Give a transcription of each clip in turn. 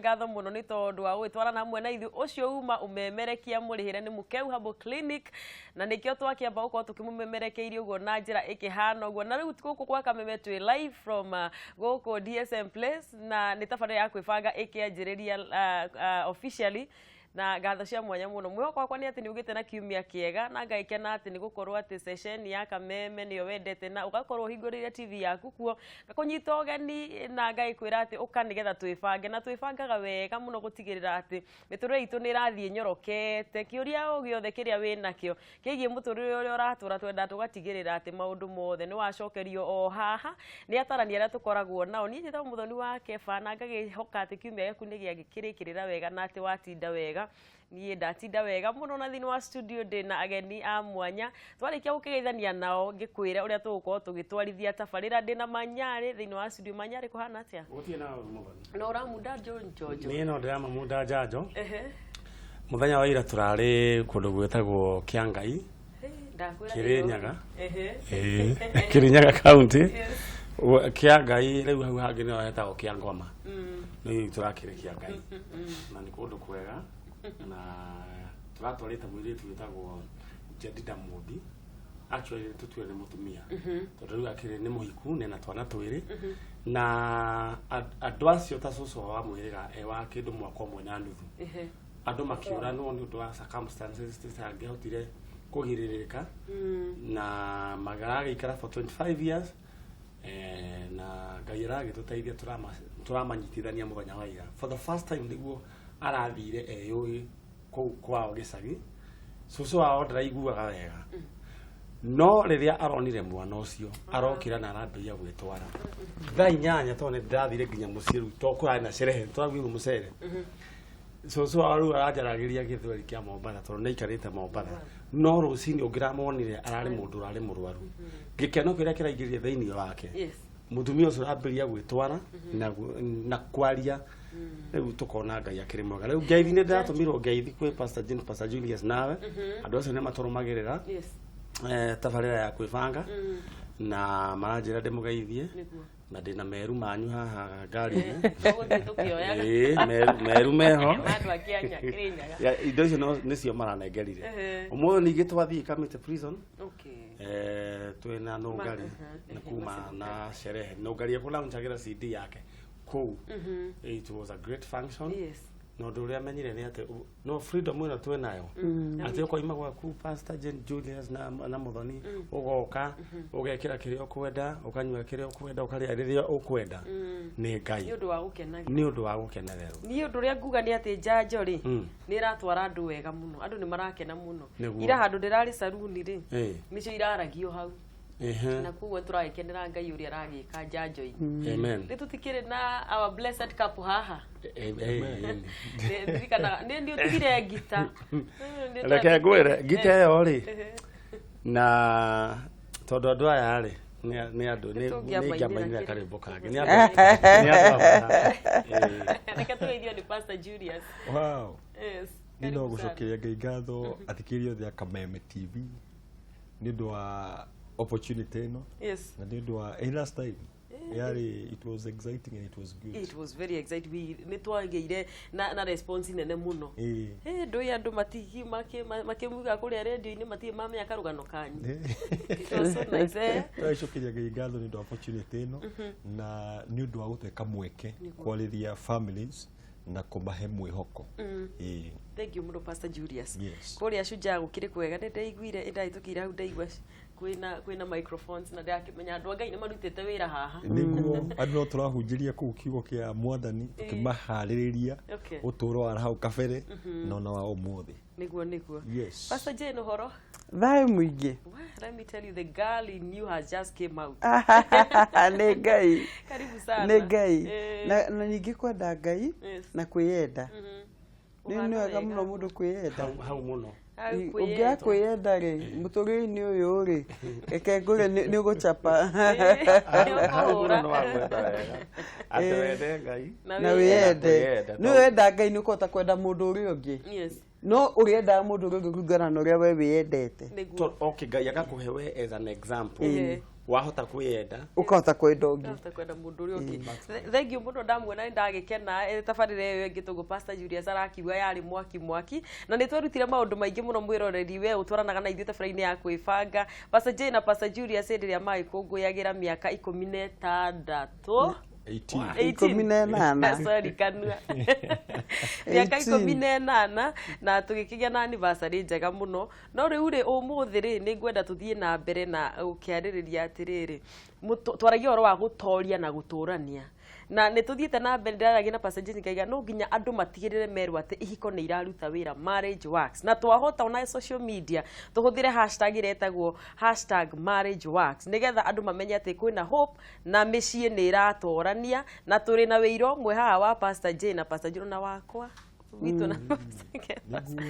Ngatho mũno nĩ tondũ wa gũgĩtwarana hamwe na ithuĩ. Ũcio uma ũmemerekia mũrĩhĩre nĩ Mũkeu Herbal Clinic, na nĩkĩo twakĩamba gũkorwo tũkĩmũmemerekeirie ũguo na njĩra ĩkĩhana ũguo. Na rĩu gũkũ gwa Kameme twĩ live from gũkũ DSM Place, na nĩ tabarĩra ya kwĩbanga ĩkĩanjĩrĩria officially na ngatho cia mwanya mũno. Mwĩhoko wakwa nĩ atĩ nĩ ũgĩte na kiumia kĩega, na ngagĩkena atĩ nĩ gũkorwo atĩ ceceni ya Kameme nĩyo wendete na ũgakorwo ũhingũrĩire TV yaku kuo. Ngakũnyita ũgeni na ngagĩkwĩra atĩ ũka nĩgetha twĩbange, na twĩbangaga wega mũno gũtigĩrĩra atĩ mĩtũrĩre itũ nĩ ĩrathiĩ ĩnyorokete. Kĩũria o gĩothe kĩrĩa wĩnakĩo kĩgiĩ mũtũrĩre ũrĩa ũratũra, twendaga tũgatigĩrĩra atĩ maũndũ mothe nĩ wacokerio o haha nĩ atarani arĩa tũkoragwo nao. Niĩ njĩtagwo Mũthoni wa Keba, na ngagĩhoka atĩ kiumia gĩaku nĩ gĩagĩkĩrĩkĩrĩra wega na atĩ watinda wega. Niĩ ndatinda wega mũno, na thĩinĩ wa studio ndĩ na ageni a mwanya. Twarĩkia gũkĩgeithania nao, ngĩkwĩre ũrĩa tũgũkorwo tũgĩtwarithia tabarĩra. Ndĩ na Manyarĩ thĩinĩ wa studio. Manyarĩ, kũhana atĩa? Gũtirĩ na ũru, Mũthoni. Na ũramunda njonjo? Niĩ no ndĩramamunda njanjo. Mũthenya wa ira tũrarĩ kũndũ gwĩtagwo Kĩangai, Ndakwĩra. Kĩrĩnyaga. Ĩĩ, Kĩrĩnyaga County. Kĩangai rĩu hau hangĩ nĩho hetagwo Kĩangoma. Nĩ tũrakĩrĩ Kĩangai na nĩ kũndũ kwega, na tũratwarĩte mũirĩtu wĩtagwo Jedida Mũmbi. Actually tũtue nĩ mũtumia, tondũ rĩu akĩrĩ nĩ mũhiku, nĩ na twana twĩrĩ, na andũ acio ta cũcũ wa mũhĩrĩga e wa kĩndũ mwaka ũmwe na nuthu. Andũ makĩũranwo nĩ ũndũ wa circumstances citangĩahotire kũgirĩrĩka, na maragĩikara for 25 years, na Ngai aragĩtũteithia. Tũramanyitithania mũthenya wa ira for the first time, nĩguo arathire eyũĩ kũu kwao gĩcagi. Cũcũ wao ndaraiguaga wega, no rĩrĩa aronire mwana ũcio arokĩra na arambĩrĩria gwĩtwara thaa 8, tondũ nĩ ndĩrathire nginya mũciĩ rĩu, to kũrarĩ na cerehe tũraguire mũcere. Cũcũ wao rĩu aranjaragĩria gĩthweri kĩa Mombatha, tondũ nĩ aikarĩte Mombatha, no rũcinĩ ũngĩramonire ararĩ mũndũ ũrarĩ mũrwaru. Gĩkeno kĩrĩa kĩraingĩrire thĩinĩ wake, mũtumia ũcio arambĩrĩria gwĩtwara na kwaria, rĩu tũkona Ngai akĩrĩ mwega. Rĩu ngeithi nĩ ndĩratũmirwo ngeithi kwĩ Pastor Jane, Pastor Julius, nawe andũ acio nĩ matũrũmagĩrĩra tabarĩra ya kwĩbanga, na maranjĩra ndĩmũgeithie. Na ndĩna meru manyu haha ngari-inĩ. Tũgũthiĩ tũkĩoyaga. Ĩĩ, meru meho. Andũ a Kĩrĩnyaga. Ya, indo icio nĩcio maranengerire. Ũmũthĩ ningĩ twathiĩ Kamiti Prison, twĩna Nũngari, nĩ kuma na sherehe Nũngari ekũlaunchagĩra CD yake kũu. It was a great function. Na ũndũ ũrĩa menyire nĩ atĩ no freedom ĩno twĩnayo, atĩ ũkoima gwaku, Pastor Jane Julius na Mũthoni, ũgoka ũgekĩra kĩrĩa ũkwenda, ũkanyua kĩrĩa ũkwenda, ũkarĩa rĩrĩa ũkwenda, nĩ Ngai. Nĩ ũndũ wa gũkenagia. Nĩ ũndũ wa gũkenererwo. Niĩ ũndũ ũrĩa nguga nĩ atĩ njanjo rĩ, nĩ ĩratwara andũ wega mũno, andũ nĩ marakena mũno. Ira handũ ndĩrarĩ saruni rĩ, nĩcio iraragio hau, na koguo tũragĩkenera Ngai ũrĩa aragĩka njanjo-inĩ. Amen. Nĩ tũtikĩrĩ na our blessed couple haha. Ndirikanaga nĩ ũtigire ngita. Reke ngwĩre, ngita ĩyo rĩ, na tondũ andũ aya rĩ nĩ andũ nĩ Nĩtũngĩamainĩra. Ingĩamainĩra karwĩmbo kangĩ. Nĩ andũ a bata. Reke tũgeithio nĩ Pastor Julius. Wow. Yes. Niĩ no Karibu sana. gũcokeria Ngai ngatho, athikĩrĩria othe a Kameme TV, nĩ ũndũ wa opportunity ĩno, na nĩ ũndũ wa last time yarĩ, it was exciting and it was good. It was very exciting. We nĩ twagĩire na response nene mũno. Ndũĩ andũ matigi makĩmuga kũrĩa radio-inĩ, matirĩ mamenya karũgano kanyu. It was so nice, eh? Tũracokeria Ngai ngatho nĩ ũndũ wa opportunity ĩno na nĩ ũndũ wa gũtũhe kamweke kwarĩria families na kũmahe mwĩhoko. Thank you mũno, Pastor Julius. Yes. Kũrĩa Shujaa gũkĩrĩ kwega? Nĩ ndaiguire ndahĩtũkĩire hau, ndaigua kwĩna microphones na ndĩrakĩmenya andũ a Ngai nĩ marutĩte wĩra haha. Nĩguo, andũ no tũrahunjĩria kũu kiugo kĩa Mwathani, tũkĩmaharĩrĩria ũtũũro wa hau kabere na ona wa ũmũthĩ. Nĩguo. Yes. Pastor Jane, ũhoro? Thayũ mũingĩ. Well, let me tell you, the girl in you has just came out. Nĩ Ngai. Karibu sana. Nĩ Ngai. Na ningĩ kwenda Ngai na kwĩyenda nĩ Ũhana nĩ wega wega. mũno mũndũ kwĩyenda. Hau mũno. Hau Ũngĩaga kwĩyenda. Kwĩyenda rĩ, mũtũrĩre-inĩ ũyũ rĩ, reke ngũre nĩ ũgũcapa. Hau mũno nĩ wagweta wega atĩ wende Ngai na wĩyende. Kwĩyenda. Nĩ wenda Ngai, nĩ ũkũhota kwenda mũndũ ũrĩa ũngĩ, no ũrĩendaga mũndũ ũrĩa ũngĩ kũringana na ũrĩa we wĩyendete. Okay, Ngai agakũhe we as an example. Wahota kwĩyenda, Ũkahota kwenda ũngĩ. Ndahota kwenda mũndũ ũrĩa ũngĩ. Thengiũ mũno, ndamuona nĩ ndagĩkena. Tabarĩra ĩyo ĩngĩ tũguo Pastor Julius arakiuga yarĩ mwaki mwaki, na nĩ twerutire maũndũ maingĩ mũno. Mwĩroreri, we ũtwaranaga na ithuĩ tabarĩra-inĩ ya kwĩbanga, Pastor Jane na Pastor Julius hĩndĩ ĩrĩa magĩkũngũyagĩra mĩaka 16. 18. 18. Sorry, kanua, mĩaka 18. 18, na tũgĩkĩgĩa na anniversary njega mũno. No rĩu rĩ, ũmũthĩ rĩ, nĩ ngwenda tũthiĩ na mbere na gũkĩarĩrĩria atĩrĩrĩ, twaragia ũhoro wa gũtoria na gũtũrania, na nĩ tũthiĩte na mbere. Ndĩraragia na Pastor Jane ngaiga no nginya andũ matigĩrĩre merwo atĩ ihiko nĩ iraruta wĩra, marriage works, na twahota ona social media tũhũthĩre hashtag ĩrĩa ĩtagwo #marriageworks, nĩgetha andũ mamenye atĩ kwĩna hope na mĩciĩ nĩ ĩratorania. Na tũrĩ na wĩira ũmwe haha wa Pastor Jane na Pastor Jane na wakwa witũ na Pastor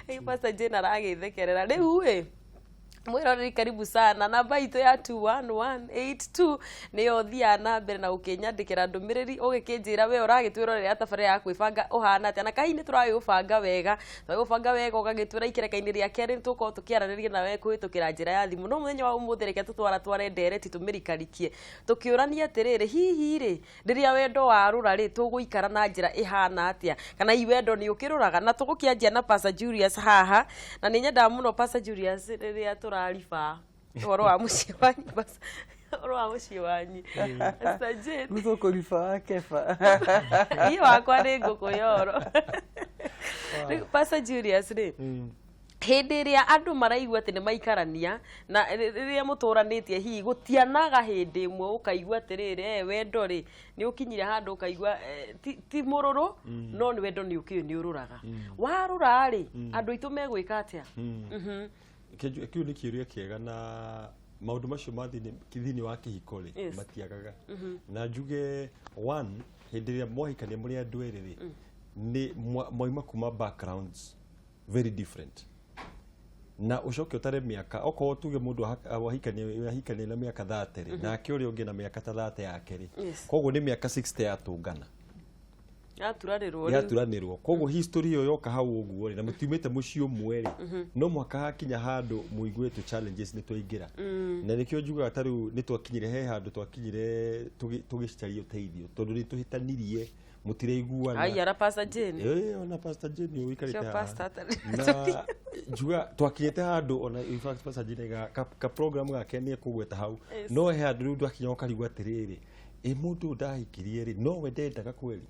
Rĩu Pastor Jane aragĩthekerera. Rĩu ĩ, mwĩroreri, karibu sana. Namba itũ ya 21182 nĩyo thiaga na mbere na gũkĩnyandĩkĩra ndũmĩrĩri, ũgĩkĩnjĩra we ũragĩtwĩrorera tabarĩra ya kwĩbanga ũhana atĩa, na kahihi nĩ tũragĩgũbanga wega, twagĩgũbanga wega ũgagĩtwĩra ikereka-inĩ rĩa kerĩ nĩ tũgũkorwo tũkĩaranĩria nawe kũhĩtũkĩra njĩra ya thimũ. No mũthenya wa ũmũthĩ reke tũtwara tware ndereti tũmĩrikarikie, tũkĩũrania atĩrĩrĩ, hihi rĩ, rĩrĩa wendo warũra rĩ, tũgũikara na njĩra ĩhana atĩa, kana hihi wendo nĩ ũkĩrũraga? Na tũgũkĩanjia na Pastor Julius haha, na nĩ nyendaga mũno Pastor Julius rĩrĩa tũrariba ũhoro wa mũciĩ wanyu, ũhoro wa mũciĩ wanyu, Pastor Jane. Rĩu tũkũriba wa keba. Niĩ wakwa nĩ ngũkũ yoro. Rĩu Pastor Julius rĩ, hĩndĩ ĩrĩa andũ maraigua atĩ nĩ maikarania na rĩrĩa mũtũranĩtie, hihi gũtianaga hĩndĩ ĩmwe ũkaigua atĩrĩrĩ, wendo rĩ, nĩ ũkinyire handũ ũkaigua ti mũrũrũ, no nĩ wendo nĩ ũkĩũĩ nĩ ũrũraga? Warũra rĩ, andũ aitũ megwĩka atĩa? Kĩu nĩ kĩũria kĩega, na maũndũ macio ma thĩinĩ wa kĩhiko rĩ, matiagaga. Na njuge one, hĩndĩ ĩrĩa mwahikania mũrĩ andũ erĩ rĩ, nĩ mwaima kuma backgrounds very different, na ũcoke ũtare mĩaka, okorwo tuge mũndũ wahikania na mĩaka 30 rĩ, nake ũrĩa ũngĩ na mĩaka ta 30 yake rĩ, koguo nĩ mĩaka 60 yatũngana. Yaturanĩrwo rĩu. Yaturanĩrwo. Koguo history ĩyo yoka hau ũguo rĩ, na mũtiumĩte mũciĩ ũmwe rĩ, no mũhaka hakinya handũ mũigue tũ challenges nĩ twaingĩra. Na nĩkĩo njugaga ta rĩu nĩ twakinyire he handũ twakinyire tũgĩcaria ũteithio, tondũ nĩ tũhĩtanirie, mũtiraiguana. Ai, ara Pastor Jane. Ona Pastor Jane ũikarĩte Cio haha. pastor Na njuga twakinyĩte handũ ona in fact Pastor Jane ka program gake nĩ ekũgweta hau. No he handũ rĩu twakinya ũkarigwo atĩrĩrĩ, ĩ mũndũ ũyũ ndahikirie rĩ, nowe ndendaga kweli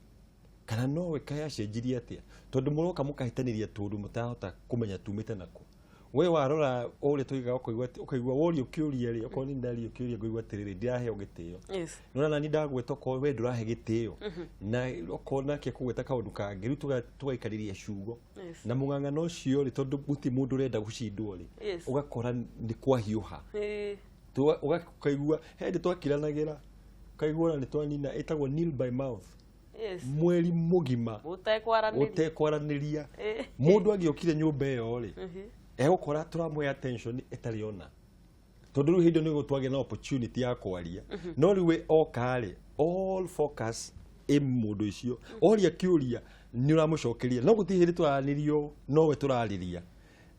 kana nowe kaĩ acenjirie atĩa? Tondũ mũroka mũkahĩtanĩria tũndũ mũtarahota kũmenya tumĩte nako. We warora ũrĩa tũigaga, ũkaigua ũkaigua worio kĩũria rĩ, okorwo nĩ ndario kĩũria, ngũigua atĩrĩrĩ, ndiraheo gĩtĩo. Nona nani ndagweta, okorwo we ndũrahe gĩtĩo, na okorwo nake kũgweta kaũndũ kangĩ, rĩu tũgaikarĩria ciugo na mũng'ang'ano ũcio rĩ, tondũ gũtirĩ mũndũ ũrenda gũcindwo rĩ, ũgakora nĩ kwahiũha. Ũkaigua hĩndĩ twakiranagĩra, ũkaigua ona nĩ twanina ĩtagwo nil by mouth mweri mũgima. Mũtekwaranĩria. Ũtekwaranĩria. Mũndũ angĩokire nyũmba ĩyo rĩ, egũkora tũramũhe attention ĩtarĩ ona, tondũ rĩu hĩndĩ ĩyo nĩguo twagĩa na opportunity ya kwaria. No rĩu we oka rĩ, all focus ĩ mũndũ ũcio, oria kĩũria nĩ ũramũcokeria, no gũtirĩ hĩndĩ tũraranĩrio, nowe tũrarĩria.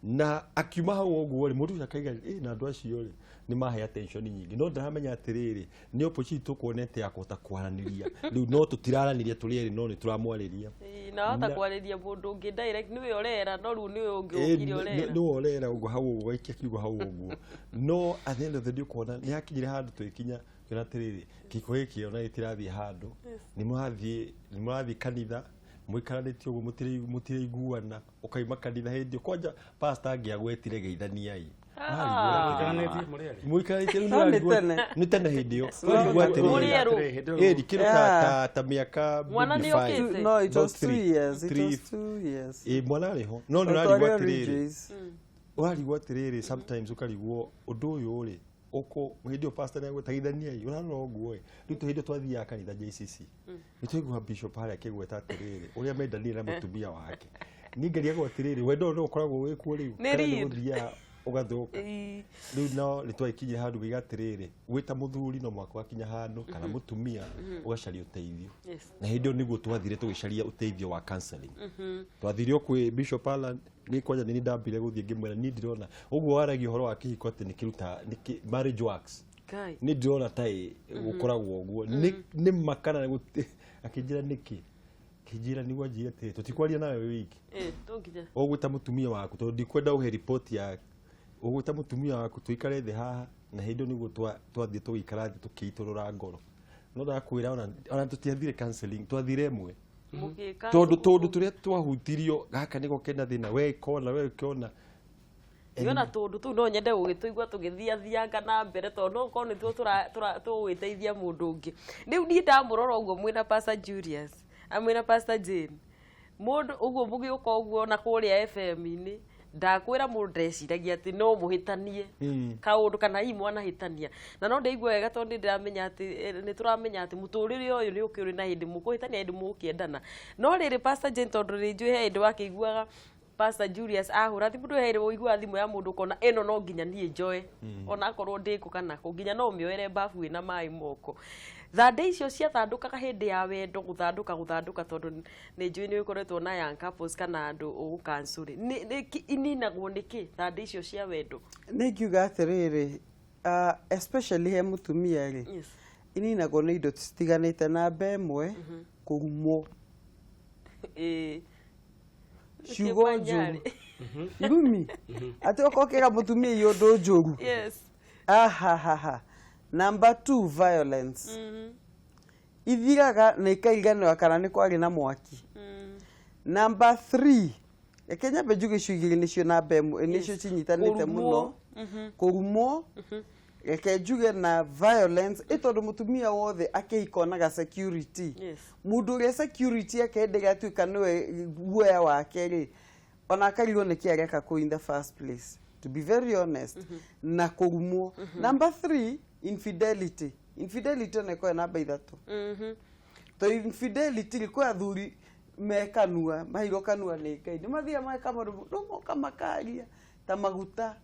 Na akiuma hau ũguo rĩ, mũndũ ũcio akaiga ĩ na andũ acio rĩ, nĩ mahe attention nyingĩ, no ndaramenya atĩrĩrĩ, nĩ opportunity tũkuonete ya kũhota kwaranĩria rĩu, no tũtiraranĩria tũrĩ erĩ, no nĩ tũramwarĩria. Ĩĩ, na wahota kwarĩria mũndũ ũngĩ direct, nĩwe ũrera, no rĩu nĩwe ũngĩ ũkire ũrera. Nĩwe ũrera ũguo hau ũguo, gaikia kiugo hau ũguo. No at the end of the day ũkona nĩ hakinyire handũ twĩkinya twĩna atĩrĩrĩ, kĩhiko gĩkĩ ona gĩtirathiĩ handũ. Nĩ mũrathiĩ kanitha mũikaranĩtie ũguo, mũtiraiguana. Ũkaima kanitha hĩndĩ ĩyo kwanja pastor angĩagwetire geithaniai. Mũikaranĩtie mũrĩ erĩ? Mũikaranĩtie rĩu. No nĩ nĩũrarigwo- tene. Nĩ tene hĩndĩ ĩyo twarigwo Mũrĩ atĩrĩrĩ, erũ. Hĩndĩ ĩyo ĩni kĩndũ ta mĩaka Mwana maybe nĩ five. okĩte? No, it No, was 2 three. years. It Three. was 2 years. Ĩ mwana arĩ ho, no nĩ Twarĩ ũrarigwo atĩrĩrĩ, Ridgeways. ũrarigwo atĩrĩrĩ, sometimes ũkarigwo ũndũ ũyũ rĩ, ũkũ hĩndĩ ĩyo pastor nĩagwĩtagithaniai ũrarora ũguo ĩ. Rĩu hĩndĩ ĩyo twathiaga kanitha JCC, nĩ twaigua bishop harĩa akĩgweta atĩrĩrĩ, ũrĩa mendanire na mũtumia wake. Niĩ ngariagwo atĩrĩrĩ, wendo ũyũ no ũkoragwo wĩkuo rĩu Nĩ kana nĩ real. gũthiaga Ũgathũka. Ĩĩ. Rĩu no nĩ twagĩkinyire handũ gĩiga atĩrĩrĩ, wĩ ta mũthuri no mũhaka wakinya handũ kana mũtumia ũgacaria ũteithio. Na hĩndĩ ĩyo nĩguo twathire tũgĩcaria ũteithio wa counseling. Twathire o kwĩ Bishop Alan. Niĩ kwanja nĩ ndambire gũthiĩ ngĩmwĩra niĩ ndirona ũguo waragia ũhoro wa kĩhiko atĩ nĩ kĩruta nĩ marriage works. Ngai. Nĩ ndĩrona ta ĩ gũkoragwo ũguo nĩ ma kana akĩnjĩra nĩkĩ, akĩnjĩra nĩguo anjĩre atĩrĩ, tũtikwaria nawe wĩ wiki. Ĩ, to nginya. Ũgwĩta mũtumia waku tondũ ndikwenda ũhe riboti ya ũgwĩta mũtumia waku tũikare thĩ haha. Na hĩndĩ ĩyo nĩguo twathiĩ tũgĩikara thĩ tũkĩitũrũra ngoro. No ndakwĩra ona tũtiathire counseling, twathire ĩmwe. Mũgĩka Tondũ tũrĩa twahutirio gaka nĩko kena thĩna, we kona, we kona. Niona tũndũ tũu no nyende gũgĩtũigua tũgĩthiathianga na mbere, tondũ no korwo nĩtuo tũgũgĩteithia mũndũ ũngĩ. Rĩu niĩ ndamũrora ũguo mwĩna Pastor Julius, mwĩna Pastor Jane, mũndũ ũguo mũgĩũka ũguo na kũrĩa FM-inĩ, ndakwĩra mũndũ ndeciragia atĩ no mũhĩtanie kaũndũ kana hihi mwanahĩtania. Na no ndĩigua wega tondũ nĩ ndĩramenya atĩ nĩ tũramenya atĩ mũtũrĩre ũyũ nĩ ũkĩũrĩ na hĩndĩ mũkũhĩtania, hĩndĩ mũgũkĩendana. No rĩrĩ, Pastor Jane, tondũ nĩ njũĩ he hĩndĩ wakĩiguaga Pastor Julius ahũra thimũ, ndũĩ he hĩndĩ ũiguaga thimũ ya mũndũ ũkona ĩno no nginya niĩ njoe, onakorwo ndĩkũ kana kũ, nginya no ũmĩoere babu ĩna maĩ moko. Thandĩ icio ciathandũkaga hĩndĩ ya wendo, gũthandũka, tondũ nĩ njũĩ nĩ ũkoretwo na young couples kana andũ ũgũcancel rĩ, ininagwo nĩkĩ thandĩ icio cia wendo? Nĩ ngiuga atĩrĩrĩ, especially he mũtumia rĩ, ininagwo nĩ indo citiganĩte. Namba ĩmwe, kũrumwo. Ciugo njũru, irumi, atĩ okorwo kĩra mũtumia i ũndũ njũru. Ahahaha. Number two, violence. Ithiraga na ikairiganĩrwo kana nĩ kwarĩ na mwaki. Number three, reke nyambe njuge icio igĩrĩ nĩcio namba ĩmwe, nĩcio cinyitanĩte mũno. Kũrumwo, reke njuge na violence, ĩ tondũ mũtumia wothe akĩhika onaga security. Mũndũ ũrĩa security yake hĩndĩ ĩrĩa atuĩka nĩwe guoya wake rĩ, ona akarigwo nĩkĩ areka kũu in the first place, to be very honest. Na kũrumwo. Number three, infidelity. Infidelity ona ĩkoragwo namba ithatũ, to infidelity rĩ, kwĩ athuri me kanua maheirwo kanua nĩ Ngai, nĩ mathiaga mageka maũndũ no moka makaria ta maguta.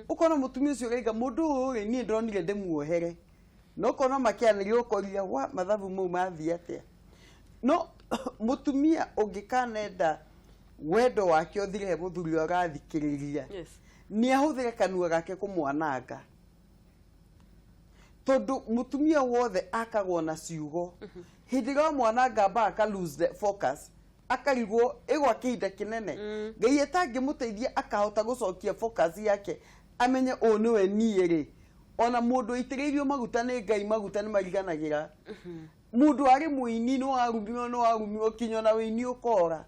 Ũkona mũtumia ũcio ũraiga mũndũ ũyũ rĩ, niĩ ndonire ndĩmuohere, no ũkona makĩanĩria ũkoria wa mathabu mau mathiĩ atĩa. No mũtumia ũngĩkanenda wendo wake ũthire he mũthuri ũrĩa ũrathikĩrĩria, nĩ ahũthĩre kanua gake kũmwananga, tondũ mũtumia wothe akagwo na ciugo. Hĩndĩ ĩrĩa wamwananga amba aka lose the focus, akarigwo ĩgwa kĩhinda kĩnene. Ngai atangĩmũteithia akahota gũcokia focus yake, amenye ũũ nĩwe niĩ rĩ. Ona mũndũ ũitĩrĩirio maguta nĩ Ngai, maguta nĩ mariganagĩra. Mũndũ arĩ mũini nĩ warumirwo kinya ona wĩini ũkora.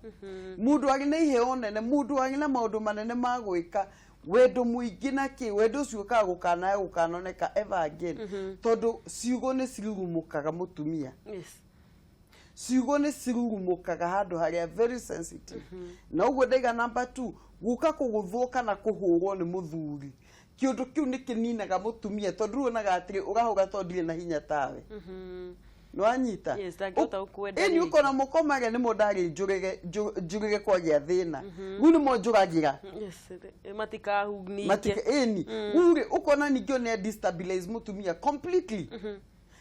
Mũndũ arĩ na iheo nene, mũndũ arĩ na maũndũ manene ma gwĩka, wendo mũingĩ na kĩ, wendo ũcio ũkaga gũkanaya gũkanoneka ever again, tondũ ciugo nĩ cirurumũkaga mũtumia. Ciugo nĩ cirurumũkaga handũ harĩa very sensitive. Na ũguo ndaiga number two, gũka kũgũthwo kana kũhũrwo nĩ mũthuri, kĩũndũ kĩu nĩ kĩninaga mũtumia, tondũ rĩu onaga atĩrĩ, ũrahũra tondũ ndirĩ na hinya tawe. Nĩwanyita? Yes, ndangĩhota gũkwenda Ĩni. Rĩngĩ. Ũkona mũkoma arĩa nĩmo ndarĩ njũrĩre kwagĩa thĩna, rĩu nĩmo njũragĩra. Yes, matikahunike. Matika ĩni. Rĩu rĩ, ũkona ningĩ nĩ destabilize mũtumia completely,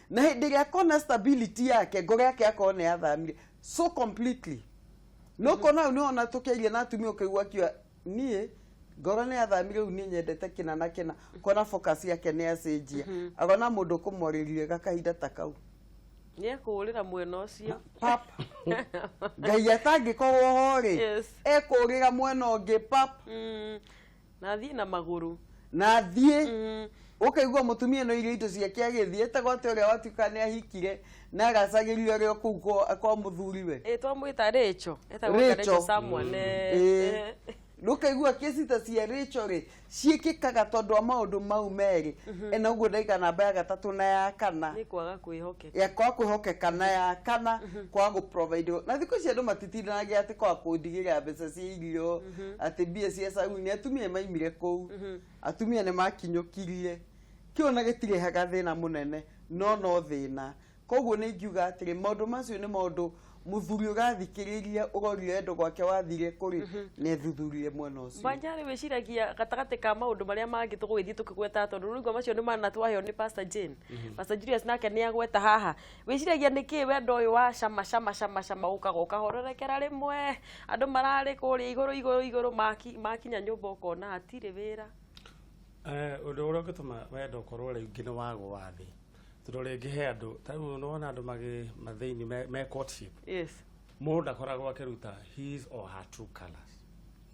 na hĩndĩ ĩrĩa akona stability yake, ngoro yake akorwo nĩ yathamire so completely. No ũkona hau nĩwona tũkĩaria na atumia, ũkaigua akiuga, niĩ ngoro nĩ yathamire, rĩu niĩ nyendete kĩna na kĩna. Kona focus yake nĩ yacenjia, akona mũndũ ũkũmwarĩria wega kahinda ta kau, Nĩ ekũũrĩra mwena ũcio. Pap, Ngai atangĩkorwo ho rĩ, ekũũrĩra mwena ũngĩ pap. Na athiĩ na magũrũ. Na athiĩ. Ũkaigua mũtumia no irio indo ciake agĩthiĩ, etagwo atĩ ũrĩa watuĩka nĩ ahikire na agacagĩrio arĩ o kũu kwa mũthuriwe. Ĩ, twamwĩta Rachel. Etagwo Rachel. Rachel someone. Ĩĩ. Ũkaigua kesi ta cia Rachel rĩ, ciĩkĩkaga tondũ wa maũndũ mau merĩ. Ena ũguo ndaiga namba ya gatatũ na ya kana, Nĩ kwaga kwĩhokeka. Ya kwaga kwĩhokeka, na ya kana kwaga gũ-provide. Na thikũ ici andũ matitindanagia atĩ kwaga kũndigĩra mbeca cia irio, atĩ mbia cia cauni. Atumia maimire kũu, atumia nĩ makinyũkirie kĩu, ona gĩtirehaga thĩna mũnene, no thĩna. Koguo nĩ ingiuga atĩrĩ, maũndũ macio nĩ maũndũ Muthuri ũrathikĩrĩria ũrorire wendo gwake wathire kũrĩ nĩ ethuthurie mwena ũcio. Manyarĩ, wĩciragia gatagatĩ ka maũndũ marĩa mangĩ tũgũgĩthiĩ tũkĩgweta, tondũ rĩu macio nĩ mana twaheo nĩ Pastor Jane, Pastor Julius nake nĩ agweta haha, wĩciragia nĩkĩ wendo ũyũ wa cama cama cama cama ũkaga ũkahorerekera rĩmwe, andũ mararĩ kũrĩa igũrũ igũrũ igũrũ, makinya nyũmba ũkona hatirĩ wĩra? Ũndũ ũrĩa ũngĩtũma wendo ũkorwo rĩngĩ nĩ wagwa thĩ, tondũ rĩngĩ he andũ ta rĩu nĩwona andũ magĩ mathĩinĩ me courtship, mũndũ ndakoragwo akĩruta his or her true colors.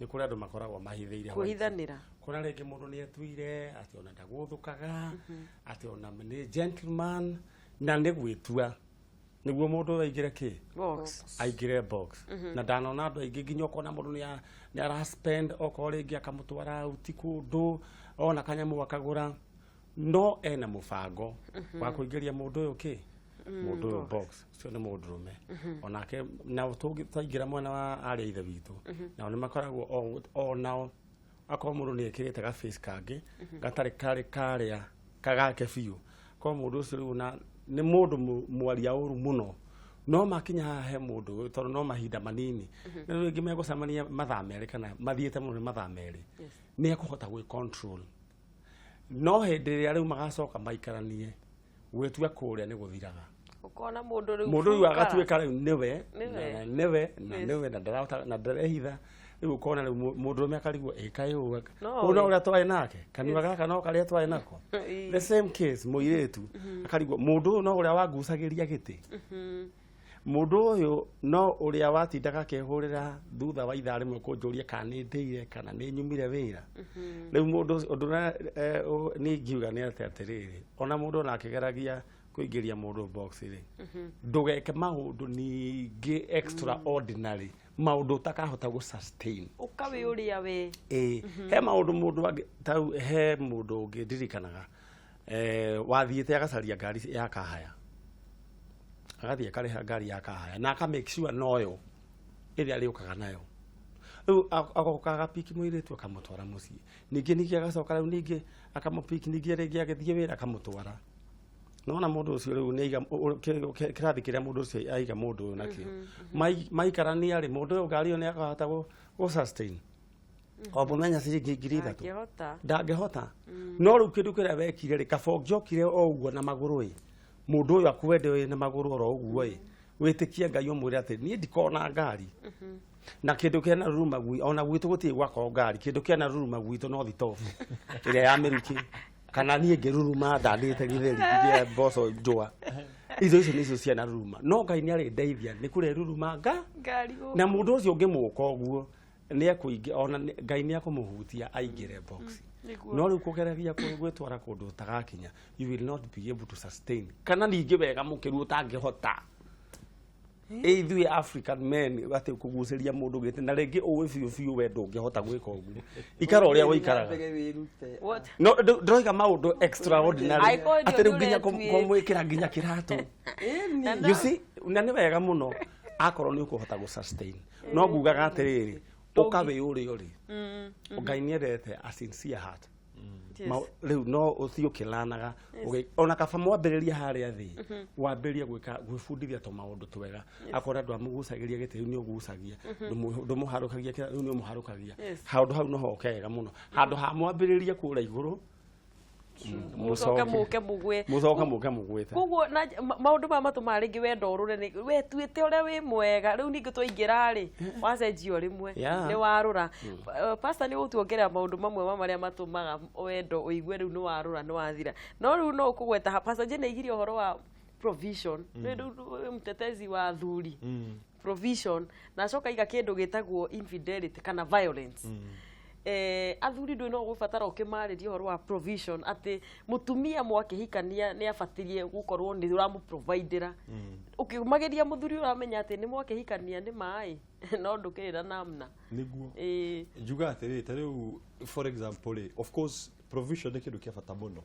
Nĩ kũrĩ andũ makoragwo mahithĩire white. Kũhithanĩra. Kũrĩa rĩngĩ mũndũ nĩ etuire atĩ ona ndagũthũkaga, atĩ ona nĩ gentleman, na nĩ gwĩtua nĩguo mũndũ ũyũ aingĩre kĩ? Box. Aingĩre box. Na ndanona andũ aingĩ nginya ũkona mũndũ nĩ ara spend, okorwo rĩngĩ akamũtwara uti kũndũ, ona kanyamũ akagũra, no ena mũbango wa kũingĩria mũndũ ũyũ kĩ? Mũndũ ũyũ box. Ũcio nĩ mũndũrũme onake. Na twaingĩra mwena wa arĩa ithe witũ, nao nĩ makoragwo o nao, akorwo mũndũ nĩ ekĩrĩte ga face kangĩ gatarĩ karĩ karĩa kagake biũ, korwo mũndũ ũcio rĩu na nĩ mũndũ mwaria ũru mũno, no makinya haha he mũndũ ũyũ, tondũ no mahinda manini na rĩu rĩngĩ megũcemania mathaa 2 kana mathiĩte mũno nĩ mathaa 2, nĩ ekũhota gwĩ control. No hĩndĩ ĩrĩa rĩu magacoka maikaranie, gwĩtua kũrĩa nĩ gũthiraga. Ũkona mũndũ rĩu Mũndũ rĩu full agatuĩka rĩu nĩwe Nĩwe. na nĩwe na nĩwe na ndarahota na ndarehitha. Rĩu ũkona rĩu mũndũrũme akarigwo ĩkaĩ ũũ No ũũ no we. ũrĩa twarĩ nake, kanua gaka no karĩa twarĩ nako. The same case, mũirĩtu akarigwo, mũndũ ũyũ no ũrĩa wangucagĩria gĩtĩ, mũndũ ũyũ no ũrĩa watindaga akĩhũrĩra thutha wa ithaa rĩmwe kũnjũria kana nĩ ndĩire kana nĩ nyumire wĩra. Rĩu mũndũ ũcio, ũndũ ũrĩa niĩ ingiuga nĩ atĩ atĩrĩrĩ, ona mũndũ ona akĩgeragia kũingĩria mũndũ box rĩ, ndũgeke maũndũ ningĩ extraordinary, maũndũ ũtakahota gũ sustain. Ũkawe ũrĩa we. Ĩĩ, he maũndũ mũndũ angĩ tau, he mũndũ ũngĩ ndirikanaga, wathiĩte agacaria ngari ya kahaya, agathiĩ akarĩha ngari ya kahaya na aka make sure noyo ĩrĩa arĩũkaga nayo. Rĩu agoka agapiki mũirĩtu, akamũtwara mũciĩ, ningĩ agacoka rĩu ningĩ akamũpiki, ningĩ rĩngĩ agĩthiĩ wĩra akamũtwara. Nona mũndũ ũcio rĩu nĩ aiga kĩrathi kĩrĩa mũndũ ũcio aiga mũndũ ũyũ nakĩo. Maikarania rĩ, mũndũ ũyũ ngari ĩyo nĩ akahota gũ sustain o mũthenya ciringi 3,000? Ndangĩhota. Ndangĩhota. No rĩu kĩndũ kĩrĩa wekire rĩ, kaba ũngĩokire o ũguo na magũrũ ĩ, mũndũ ũyũ akwende wĩ na magũrũ oro ũguo ĩ, wĩtĩkie Ngai, ũmwĩre atĩ niĩ ndikona ngari na kĩndũ kĩana ruruma gwi ona gwitũ gũtirĩ gwakorwo ngari, kĩndũ kĩana ruruma gwitũ no thitobu ĩrĩa ya mĩrukĩ, kana niĩ ngĩruruma ndandĩte gĩtheri kĩa mboco njũa. Icio icio nĩcio ciana ruruma, no Ngai nĩ arĩndeithia nĩ kũrĩa ruruma nga Ngari gũkũ. Na mũndũ ũcio ũngĩmũka ũguo nĩ ekũingĩ ona Ngai nĩ ekũmũhutia aingĩre box. No rĩu kũgeragia gwĩtwara kũndũ ũtagakinya, you will not be able to sustain, kana ningĩ wega mũkĩru ũtangĩhota. Ithuĩ African men, atĩ kũgucĩria mũndũ gĩtĩ na rĩngĩ ũĩ biũ biũ we ndũngĩhota gwĩka ũguo, ikara ũrĩa ũikaraga. Mbere wĩrute. What? No ndĩroiga maũndũ extraordinary, Angĩkorwo atĩ rĩu nginya nĩ ũretuĩte. kũmwĩkĩra nginya kĩratũ. You see, na nĩ wega mũno akorwo nĩ ũkũhota gũ sustain, no ngugaga atĩrĩrĩ, ũka wĩ ũrĩa ũrĩ. Ngai nĩ endete a sincere heart. Rĩu no ũthiĩ ũkĩlanaga ona kaba mwambĩrĩria harĩa thĩ, wambĩrĩrie gwĩka gwĩbundithia tũmaũndũ twega. Akorwo andũ amũgucagĩria gĩtĩ, rĩu nĩ ũgucagia, ndũmũharũkagia rĩu nĩ ũmũharũkagia. Handũ hau no hoke wega mũno, handũ ha mwambĩrĩrie kũrĩa igũrũ, Mũcoke mũke mũgwe. Mũcoke mũke mũgwĩte. Koguo na maũndũ maya matũmaga rĩngĩ wendo ũrũre nĩ we tuĩte ũrĩa wĩ mwega, rĩu ningĩ twaingĩra rĩ, wacenjio rĩmwe, nĩ warũra. Pastor, nĩ ũgũtuongerera maũndũ mamwe ma marĩa matũmaga wendo ũigue rĩu nĩ warũra, nĩ wathira. No rĩu no ũkũgweta Pastor Jane aigirie ũhoro wa provision. Rĩu wĩ mtetezi wa athuri, provision, na acoka aiga kĩndũ gĩtagwo infidelity kana violence. Athuri ndå no gũbatara ũkĩmarĩria ũhoro wa provision, atĩ mũtumia mwakĩhikania nĩ abatirie gũkorwo nĩ ũramũprovidĩra. Ũkĩmageria mũthuri, ũramenya atĩ nĩ mwakĩhikania nĩ maĩ no ndũkĩrĩ na namna. Nĩguo. Ĩĩ. Njuga atĩrĩrĩ, ta rĩu for example rĩ, of course provision nĩ kĩndũ kĩa bata mũno,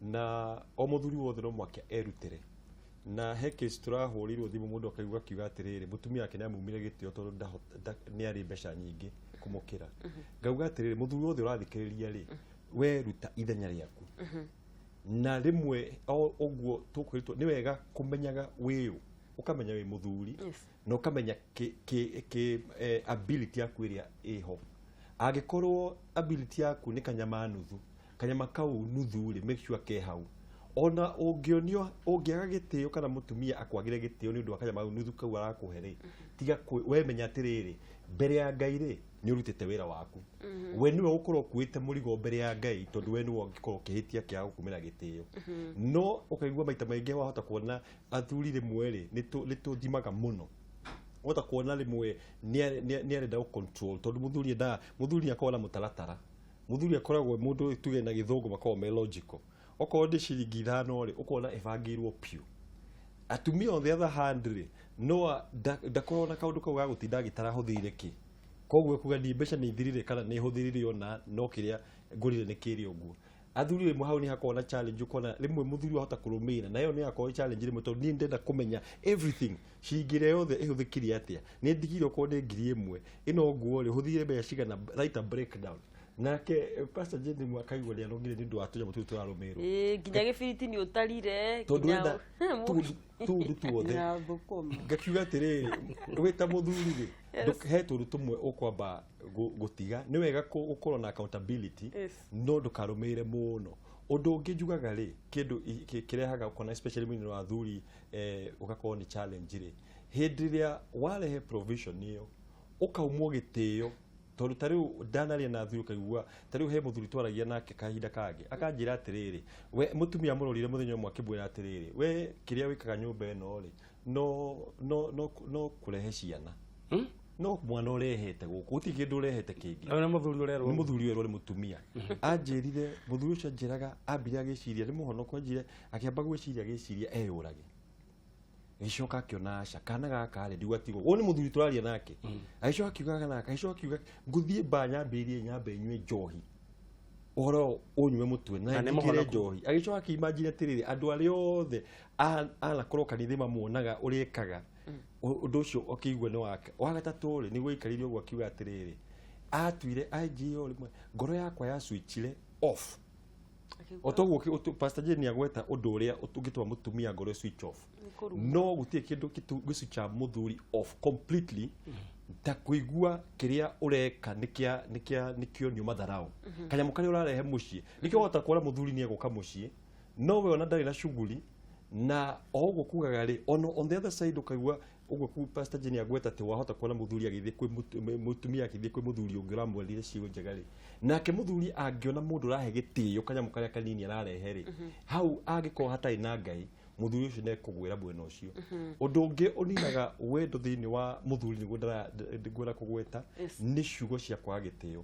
na o mũthuri wothe no mwake erutĩre. Na he case tũrahũrĩirwo thimũ, mũndũ akaigua akiuga atĩrĩrĩ, mũtumia wake nĩ amumire gĩtĩo tondũ nĩ arĩ mbeca nyingĩ kũmũkĩra. Ngauga atĩrĩrĩ, mũthuri wothe ũrathikĩrĩria rĩ, we ruta ithenya rĩaku. Na rĩmwe o ũguo tũkwĩrĩtwo nĩ wega kũmenyaga wĩyũ. Ũkamenya wĩ mũthuri na ũkamenya kĩ ability yaku ĩrĩa ĩho. Angĩkorwo ability yaku nĩ kanyama nuthu, kanyama kau nuthu rĩ, make sure ke hau. Ona ũngĩonio, ũngĩaga gĩtĩo kana mũtumia akwagĩre gĩtĩo nĩ ũndũ wa kanyama kau nuthu kau arakũhe rĩ, tiga we menya atĩrĩrĩ, mbere ya Ngai rĩ, nĩ ũrutĩte wĩra waku. We nĩwe ũgũkorwo ũkuĩte mũrigo mbere ya Ngai, tondũ we nĩwe ũngĩkorwo ũkĩhĩtia kĩaga gũkumĩra gĩtĩo. No ũkaigua maita maingĩ wahota kuona athuri rĩmwe rĩ, nĩ tũthimaga mũno. Wahota kuona rĩmwe nĩ arenda gũ control, tondũ mũthuri endaga, mũthuri nĩ akoragwo na mũtaratara. Mũthuri akoragwo mũndũ, tuge na gĩthũngũ makoragwo me logical. Okorwo nĩ ciringi 5 rĩ, ũkona ĩbangĩirwo piũ. Atumia on the other hand rĩ, no ndakoragwo na kaũndũ kau ga gũtinda agĩtara hũthĩire kĩ. Koguo kuga niĩ mbeca nĩ ithirire kana nĩ hũthĩrire, ona no kĩrĩa ngũrire nĩ kĩrĩa ũguo. Athuri rĩmwe hau nĩ hakoragwo na challenge, ũkona rĩmwe mũthuri wahota kũrũmĩrĩra na ĩyo nĩ yakorwo ĩ challenge rĩmwe, tondũ niĩ ndĩrenda kũmenya everything, ciringi ĩrĩa yothe ĩhũthĩkire atĩa, nĩ ndigire okorwo nĩ 1000 ĩno nguo rĩ, hũthĩrire mbeca cigana, write a breakdown. Nake Pastor Jane rĩmwe akaigua nĩ anogire nĩ ũndũ wa tũnyamũ tũu tũrarũmĩrĩrwo. Ĩĩ, nginya gĩbiriti nĩ ũtarire. Tondũ nginya wenda tũũndũ tuothe. Na thũkũma. Ngakiuga atĩrĩrĩ, wĩ ta mũthuri rĩ, he tũndũ tũmwe ũkwamba gũtiga. Nĩ wega gũkorwo na accountability, no ndũkarũmĩrĩre mũno. Ũndũ ũngĩ njugaga rĩ, kĩndũ kĩrehaga ũkona especially mwena wa athuri, ũgakorwo nĩ challenge rĩ, hĩndĩ ĩrĩa warehe provision ĩyo ũkaumwo gĩtĩo, tondũ ta rĩu ndanaria na athuri, ũkaigua ta rĩu he mũthuri twaragia nake kahinda kangĩ, akanjĩra atĩrĩrĩ, we mũtumia amũrorire mũthenya ũmwe akĩmwĩra atĩrĩrĩ, we kĩrĩa wĩkaga nyũmba ĩno rĩ, no kũrehe ciana, no mwana ũrehete gũkũ, gũtirĩ kĩndũ ũrehete kĩngĩ. Nĩ mũthuri ũrerwo? Nĩ mũthuri werwo nĩ mũtumia. Anjĩrire mũthuri ũcio anjĩraga ambire agĩciria nĩ mũhonoko, anjĩre akĩamba gwĩciria, agĩciria eyũrage, agĩcoka akĩona aca, kana gaka rĩ, ndigatigwo. Ũyũ nĩ mũthuri tũraria nake. Agĩcoka akiuga kana gaka, agĩcoka akiuga ngũthiĩ mbaa nyambĩrĩrie nyambe nyue njohi, ũhoro ũnyue mũtwe na Na nĩ njĩkĩre mũhonoku. njohi. Agĩcoka akĩimagine atĩrĩrĩ, andũ arĩa othe anakorwo kanitha mamuonaga ũrĩa ekaga ũndũ ũcio, akĩigua nĩ wake. Wa gatatũ rĩ, nĩguo aikarire ũguo akiuga atĩrĩrĩ, atuire anjĩra o rĩmwe ngoro yakwa ya switchire off. O toguo Pastor Jane agweta ũndũ ũrĩa ũngĩtũma mũtumia ngoro switch off, no gũtirĩ kĩndũ gĩswitcha mũthuri off completely ta kũigua kĩrĩa ũreka nĩ kĩa nĩkĩonio matharau, kanyamũ karĩa ũrarehe mũciĩ. Nĩkĩo wahota kuona mũthuri nĩ egũka mũciĩ, no we ona ndarĩ na shughuli na o ũguo kugaga rĩ. Ono on the other side ũkaigua ũguo Pastor Jane agweta atĩ wahota kuona mũthuri agĩthiĩ kwĩ mũtumia agĩthiĩ kwĩ mũthuri ũngĩ ũramwĩrire ciugo njega rĩ, nake mũthuri angĩona mũndũ ũrahe gĩtĩo kanyamũ karĩa kanini ararehe rĩ, hau angĩkorwo hatarĩ na Ngai, mũthuri ũcio nĩekũgwĩra mwena ũcio. Ũndũ ũngĩ ũninaga wendo thĩinĩ wa mũthuri, nĩguo ngwenda kũgweta, nĩ ciugo cia kwaga gĩtĩo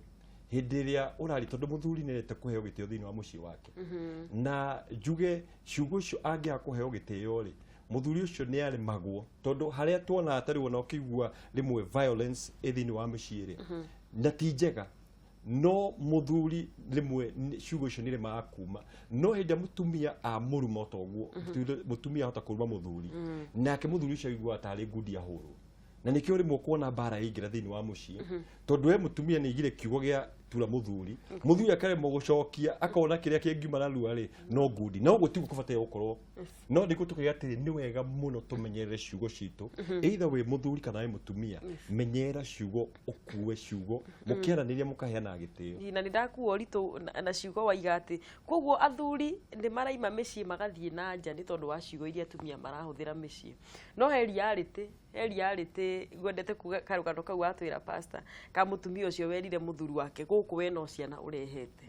hĩndĩ ĩrĩa ũrari, tondũ mũthuri nĩendete kũheo gĩtĩo thĩinĩ wa mũciĩ wake. Na njuge ciugo icio angĩaga kũheo gĩtĩo rĩ, mũthuri ũcio nĩ aremagwo, tondũ harĩa tuonaga ta rĩu ona ũkĩigua rĩmwe violence ĩ thĩinĩ wa mĩciĩ rĩ, na ti njega, no mũthuri rĩmwe ciugo icio nĩ rĩmaga kuma. No hĩndĩ ĩrĩa mũtumia amũruma o ta ũguo, mũtumia ahota kũruma mũthuri, nake mũthuri ũcio aiguaga tarĩ ngundi ahũrwo. Na nĩkĩo rĩmwe ũkuona mbara yaingĩra thĩinĩ wa mũciĩ, tondũ we mũtumia nĩ aigire kiugo gĩa tura mũthuri, mũthuri akaremwo gũcokia, akona kĩrĩa kĩngiuma narua rĩ no ngundi. No ũguo tiguo kũbataire gũkorwo. No nĩguo tũkauga atĩrĩ, nĩ wega mũno tũmenyerere ciugo citũ, either wĩ mũthuri kana wĩ mũtumia. Menyerera ciugo, ũkue ciugo, mũkĩaranĩria mũkaheana gĩtĩo. Na nĩ ndakua ũritũ na ciugo waiga atĩ koguo athuri nĩ maraima mĩciĩ magathiĩ na nja nĩ tondũ wa ciugo iria atumia marahũthĩra mĩciĩ. No he reality ngwendete kuga karũgano kau watwĩra, pastor, ka mũtumia ũcio werire mũthuri wake gũkũ we no ciana ũrehete.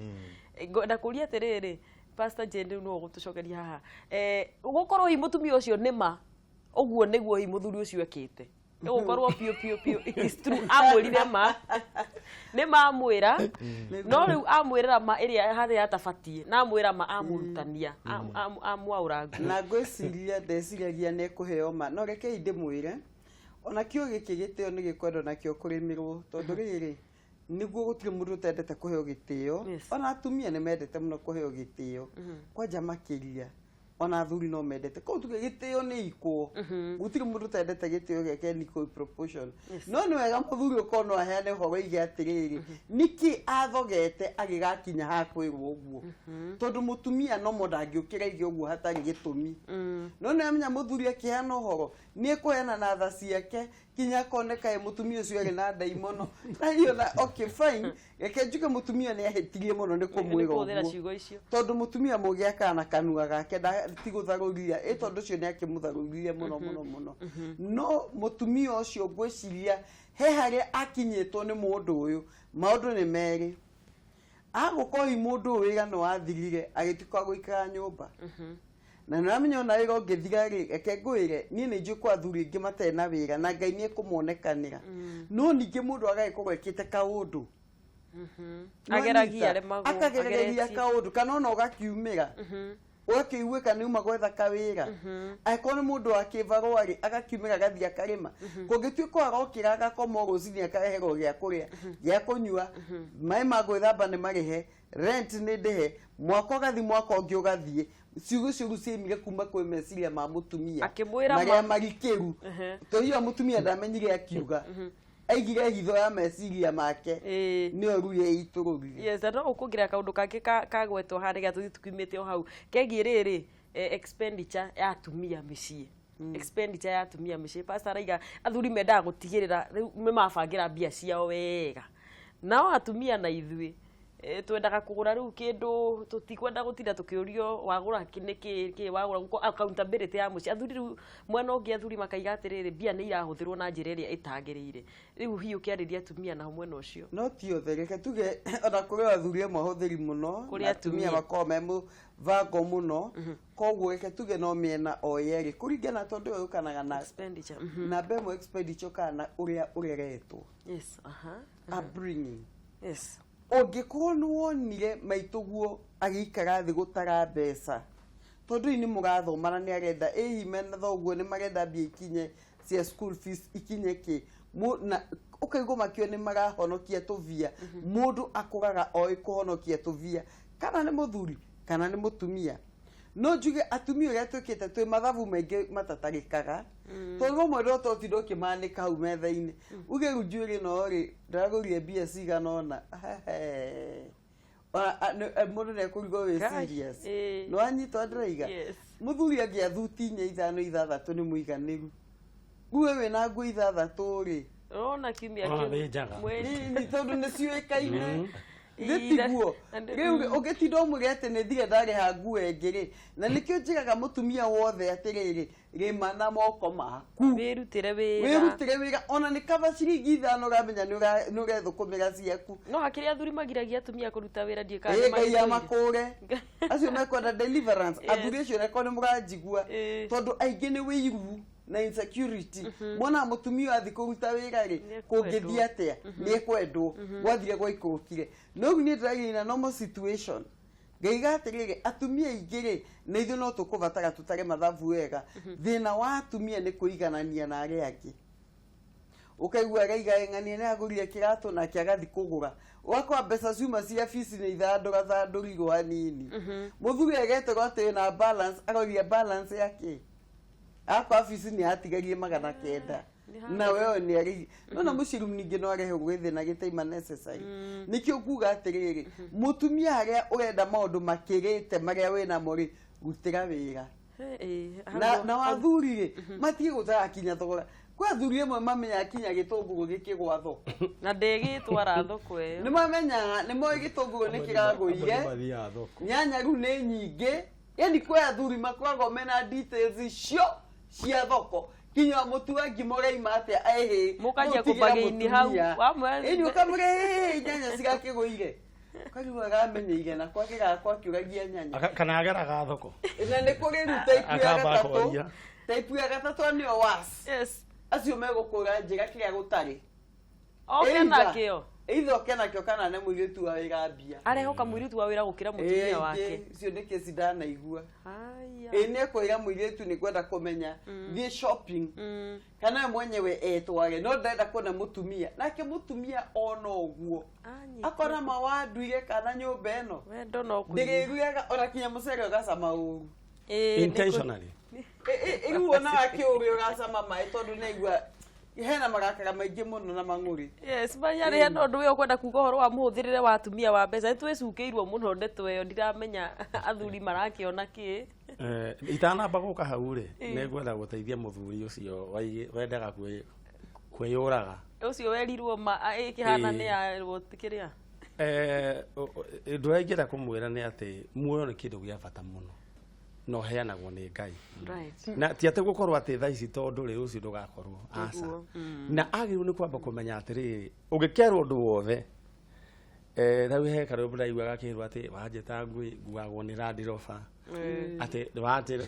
Ngwenda kũria atĩrĩrĩ, Pastor Jane, rĩu nĩwe ũgũtũcokeria haha, gũkorwo hihi mũtumia ũcio nĩ ma ũguo nĩguo hihi mũthuri ũcio ekĩte, gũkorwo piũ piũ piũ is true, amwĩrire ma nĩ mamwĩra, no rĩu amwĩrĩra ma ĩrĩa harĩa atabatiĩ, na amwĩra ma amũrutania amwaũra nguo. Na ngwĩciria ndeciragia nĩ ekũheo ma, no rekei ndĩmwĩre, ona kĩo gĩkĩ gĩtĩo nĩ gĩkwendwo nakĩo kũrĩmĩrwo, tondũ rĩrĩ nĩguo gũtirĩ mũndũ ũtendete kũheo gĩtĩo. Ona atumia nĩ mendete mũno kũheo gĩtĩo, kwanja makĩria. Ona athuri no mendete koguo tuge gĩtĩo nĩ ikwo, gũtirĩ mũndũ ũtendete gĩtĩo gĩake in equal proportion. No nĩ wega mũthuri ũkorwo no aheane ũhoro oige atĩrĩrĩ, nĩkĩ athogete agĩgakinya ha kwĩrwo ũguo, tondũ mũtumia nomo ndangĩũkĩra ige ũguo hatarĩ gĩtũmi. No nĩ amenya mũthuri akĩheana ũhoro nĩ ekũheana na tha ciake kinya akoneka ĩ mũtumia ũcio arĩ na ndaimono na hiyo na okay fine. Reke njuge mũtumia nĩ ahĩtirie mũno nĩ kũmwĩra kũhũthĩra ũguo, ciugo icio, tondũ mũtumia mũgĩ akana kanua gake ti gũtharũria ĩ, tondũ ũcio nĩ akĩmũtharũririe mũno mũno mũno. No mũtumia ũcio ngwĩciria he harĩa akinyĩtwo nĩ mũndũ ũyũ. Maũndũ nĩ merĩ, agũkorwo hi mũndũ ũyũ wĩra nĩ wathirire agĩtuĩka wa gũikara nyũmba, na nĩ ũramenya ona wĩra ũngĩthira rĩ, reke ngwĩre niĩ nĩ njũĩ kwa athuri aingĩ matarĩ na wĩra na Ngai nĩ ekũmonekanĩra. No ningĩ mũndũ agagĩkorwo ekĩte kaũndũ. Ageragia Nĩwanyita? aremagwo, Akagereria ageretie. Kaũndũ kana ona ũgakiumĩra ũgakĩiguĩka nĩ uma gwetha kawĩra, angĩkorwo nĩ mũndũ wa kĩbarũa rĩ, agakiumĩra agathiĩ akarĩma. Kũngĩtuĩka arokĩra agakoma o rũcinĩ akareherwo gĩa kũrĩa, gĩa kũnyua, maĩ ma gwĩthamba nĩ marĩhe, rent nĩ ndĩhe, mwaka ũgathiĩ mwaka ũngĩ ũgathiĩ, ciugo icio rĩu ciaimire kuma kwĩ meciria ma mũtumia Akĩmwĩra marĩa marikĩru. Tondũ hiyo mũtumia ndamenyire akiuga, aigire hitho ya meciria make, nĩyo rĩu yeitũrũrire. Yes, na no ũkuongerera kaũndũ kangĩ kagwetwo haha nĩgetha tũthiĩ tukiumĩte o hau kegiĩ rĩrĩ, expenditure ya atumia mĩciĩ. Expenditure ya atumia mĩciĩ, pastor araiga athuri mendaga gũtigĩrĩra rĩu nĩ mabangĩra mbia ciao wega, nao atumia na ithuĩ twendaga kũgũra rĩu kĩndũ, tũtikwenda gũtinda tũkĩũrio wagũra nĩkĩ kĩ wagũra, gũkorwo accountability ya mũciĩ. Athuri rĩu mwena ũngĩ, athuri makaiga atĩrĩrĩ, mbia nĩ irahũthĩrwo na njĩra ĩrĩa ĩtagĩrĩire. Rĩu hihi ũkĩarĩria atumia nao mwena ũcio? No ti othe, reke tuge ona kũrĩ o athuri amwe ahũthĩri mũno Kũrĩ na atumia atumia. makoragwo me mũbango mũno. Koguo reke tuge no mĩena o yerĩ kũringana, tondũ ũyũ ũkanaga na Expenditure. Namba ĩmwe, expenditure kana ũrĩa ũreretwo, yes aha upbringing. Ũngĩkorwo nĩ wonire maitũguo agĩikara thĩ gũtara mbeca, tondũ rĩu nĩ mũrathoma na nĩ arenda ĩhi mena thoguo nĩ marenda mbia ikinye cia school fees ikinye kĩ. Na ũkaigua makio nĩ marahonokia tũvia. Mũndũ akũraga oĩ kũhonokia tũvia, kana nĩ mũthuri kana nĩ mũtumia. No njuge atumia ũrĩa twĩkĩte twĩ mathabu maingĩ matatarĩkaga, tondũ rĩmwe ndota ũtinda ũkĩmanĩka hau metha-inĩ uge rĩu njuĩrĩ ĩno rĩ ndagũrire mbia cigana ũna. Hehe. Ona, mũndũ nĩ ekũrigwo wĩ Gosh, serious. ĩĩ. Nĩ wanyitwo ndĩraiga? Yes. Mũthuri angĩa thuti inya, ithano, ithathatũ nĩ mũiganĩru. Rĩu we wĩna nguo ithathatũ rĩ, Ũrona kiumia Ona kĩu nĩ njaga. mweri. nĩ tondũ nĩ ciũĩkaine. Ii, Gĩtiguo na rĩu ũngĩtinda ũmwĩre atĩ nĩ thire ndarĩha nguo ĩngĩ rĩ, na nĩkĩo njĩraga mũtumia wothe atĩrĩrĩ, rĩma na moko maku, wĩrutĩre wĩra. Wĩrutĩre wĩra ona nĩ kaba ciringi 5 ũramenya nĩ ũrethũkũmĩra ciaku. No hakĩrĩ athuri magiragia atumia kũruta wĩra, ndiĩ kana Ĩ nĩ Ngai magĩtũire. amakũre acio mekwenda deliverance. Athuri acio neko nĩ mũranjigua, tondũ aingĩ nĩ wĩiru na insecurity. Mona mũtumia athi kũruta wĩra rĩ, Nĩekwendwo. kũngĩthiĩ atĩa, nĩ ekwendwo gwathire gwaikũrũkire. No rĩu niĩ ndĩragia na normal situation, ngaiga atĩrĩrĩ, atumia aingĩ rĩ, na ithuĩ no tũkũbatara tũtare mathabu wega. Thĩna wa atumia nĩ kũiganania na arĩa angĩ. Ũkaigua araiga ng'ania nĩ agũrire kĩratũ nake agathi kũgũra, ũgakora mbeca ciuma cia bici nĩ ithandũra thandũrirwo hanini. Mũthuri ageterwo atĩ na balance, aroria balance yake, akwa bici nĩ atigarie 900 na wewe nĩ arĩ nona mũciĩ. Rĩu ningĩ no arehe gĩthĩna gĩtaima necessary. Nĩkĩo nguga atĩrĩrĩ, mũtumia harĩa ũrenda maũndũ makĩrĩte marĩa wĩnamo rĩ, rutĩra wĩra. Na wathuri rĩ, matige gũtarakinya thogora. Kwĩ athuri amwe mamenyaga kinya gĩtũngũrũ gĩkĩgwa thoko. Na ndĩgĩtwara thoko ĩyo. Nĩ mamenyaga, nĩ moĩ gĩtũngũrũ nĩ kĩragũire. Mathiaga thoko. Nyanya rĩu nĩ nyingĩ. Yani kwĩ athuri makoragwo mena details icio cia thoko, kinya mũtu wa ngima ũraima atĩa, ĩhĩ. Mũkanjia kũbagĩini hau. Ĩni ũkamũre ĩhĩ nyanya cigakĩgũire, ũkarigwo aramenyeire na kwagĩraga kwakĩũragia nyanya. Kana ageraga thoko. Na nĩ kũrĩ rĩu type ya Akamba gatatũ. akoria. Type ya gatatũ nĩo was acio megũkũra njĩra kĩrĩa gũtarĩ. Oke nakĩo. Either oke nakĩo kana nĩ mũirĩtu wa wĩra mbia. Arehoka mũirĩtu wa wĩra gũkĩra mũtumia wake. Icio nĩ kesi ndanaigua. Haya. Ĩ nĩ ekwĩra mũirĩtu nĩ kwenda kũmenya thiĩ shopping, kana we mwenyewe etware, no ndenda kuona mũtumia nake mũtumia ona ũguo akona mawanduire kana nyũmba ĩno Wendo no kũnyia. ndĩrĩrugaga ona kinya mũcere ũgacama ũru. Ĩĩ, nĩ Intentionally. Rĩu ona wakĩũrĩa ũracama maĩ tondũ nĩaigua hena marakara maingĩ mũno na mang'ũrĩ. Yes, manyarĩ hena ũndũ ũyũ ũkwenda kuga ũhoro wa mũhũthĩrĩre wa atumia wa mbeca. Nĩ twĩcukĩirwo mũno ndeto ĩyo, ndiramenya athuri marakĩona kĩ. Itanamba gũka hau rĩ, nĩ ngwenda gũteithia mũthuri ũcio wendaga kwĩyũraga. Ũcio werirwo ma ĩkĩhana nĩ yarwo kĩrĩa. Ũndũ ũrĩa ingĩenda kũmwĩra nĩ atĩ muoyo nĩ kĩndũ gĩa bata mũno na ũheanagwo nĩ Ngai. Na ti atĩ gũkorwo atĩ thaa ici tondũ rĩ rũciũ ndũgakorwo, aca. Nĩguo. Na agĩrĩirwo nĩ kwamba kũmenya atĩrĩrĩ, ũngĩkerwo ũndũ wothe, rĩu he karwĩmbo ndaiguaga gakĩrwo atĩ wanjĩta ngui nguagwo nĩ Land Rover, atĩ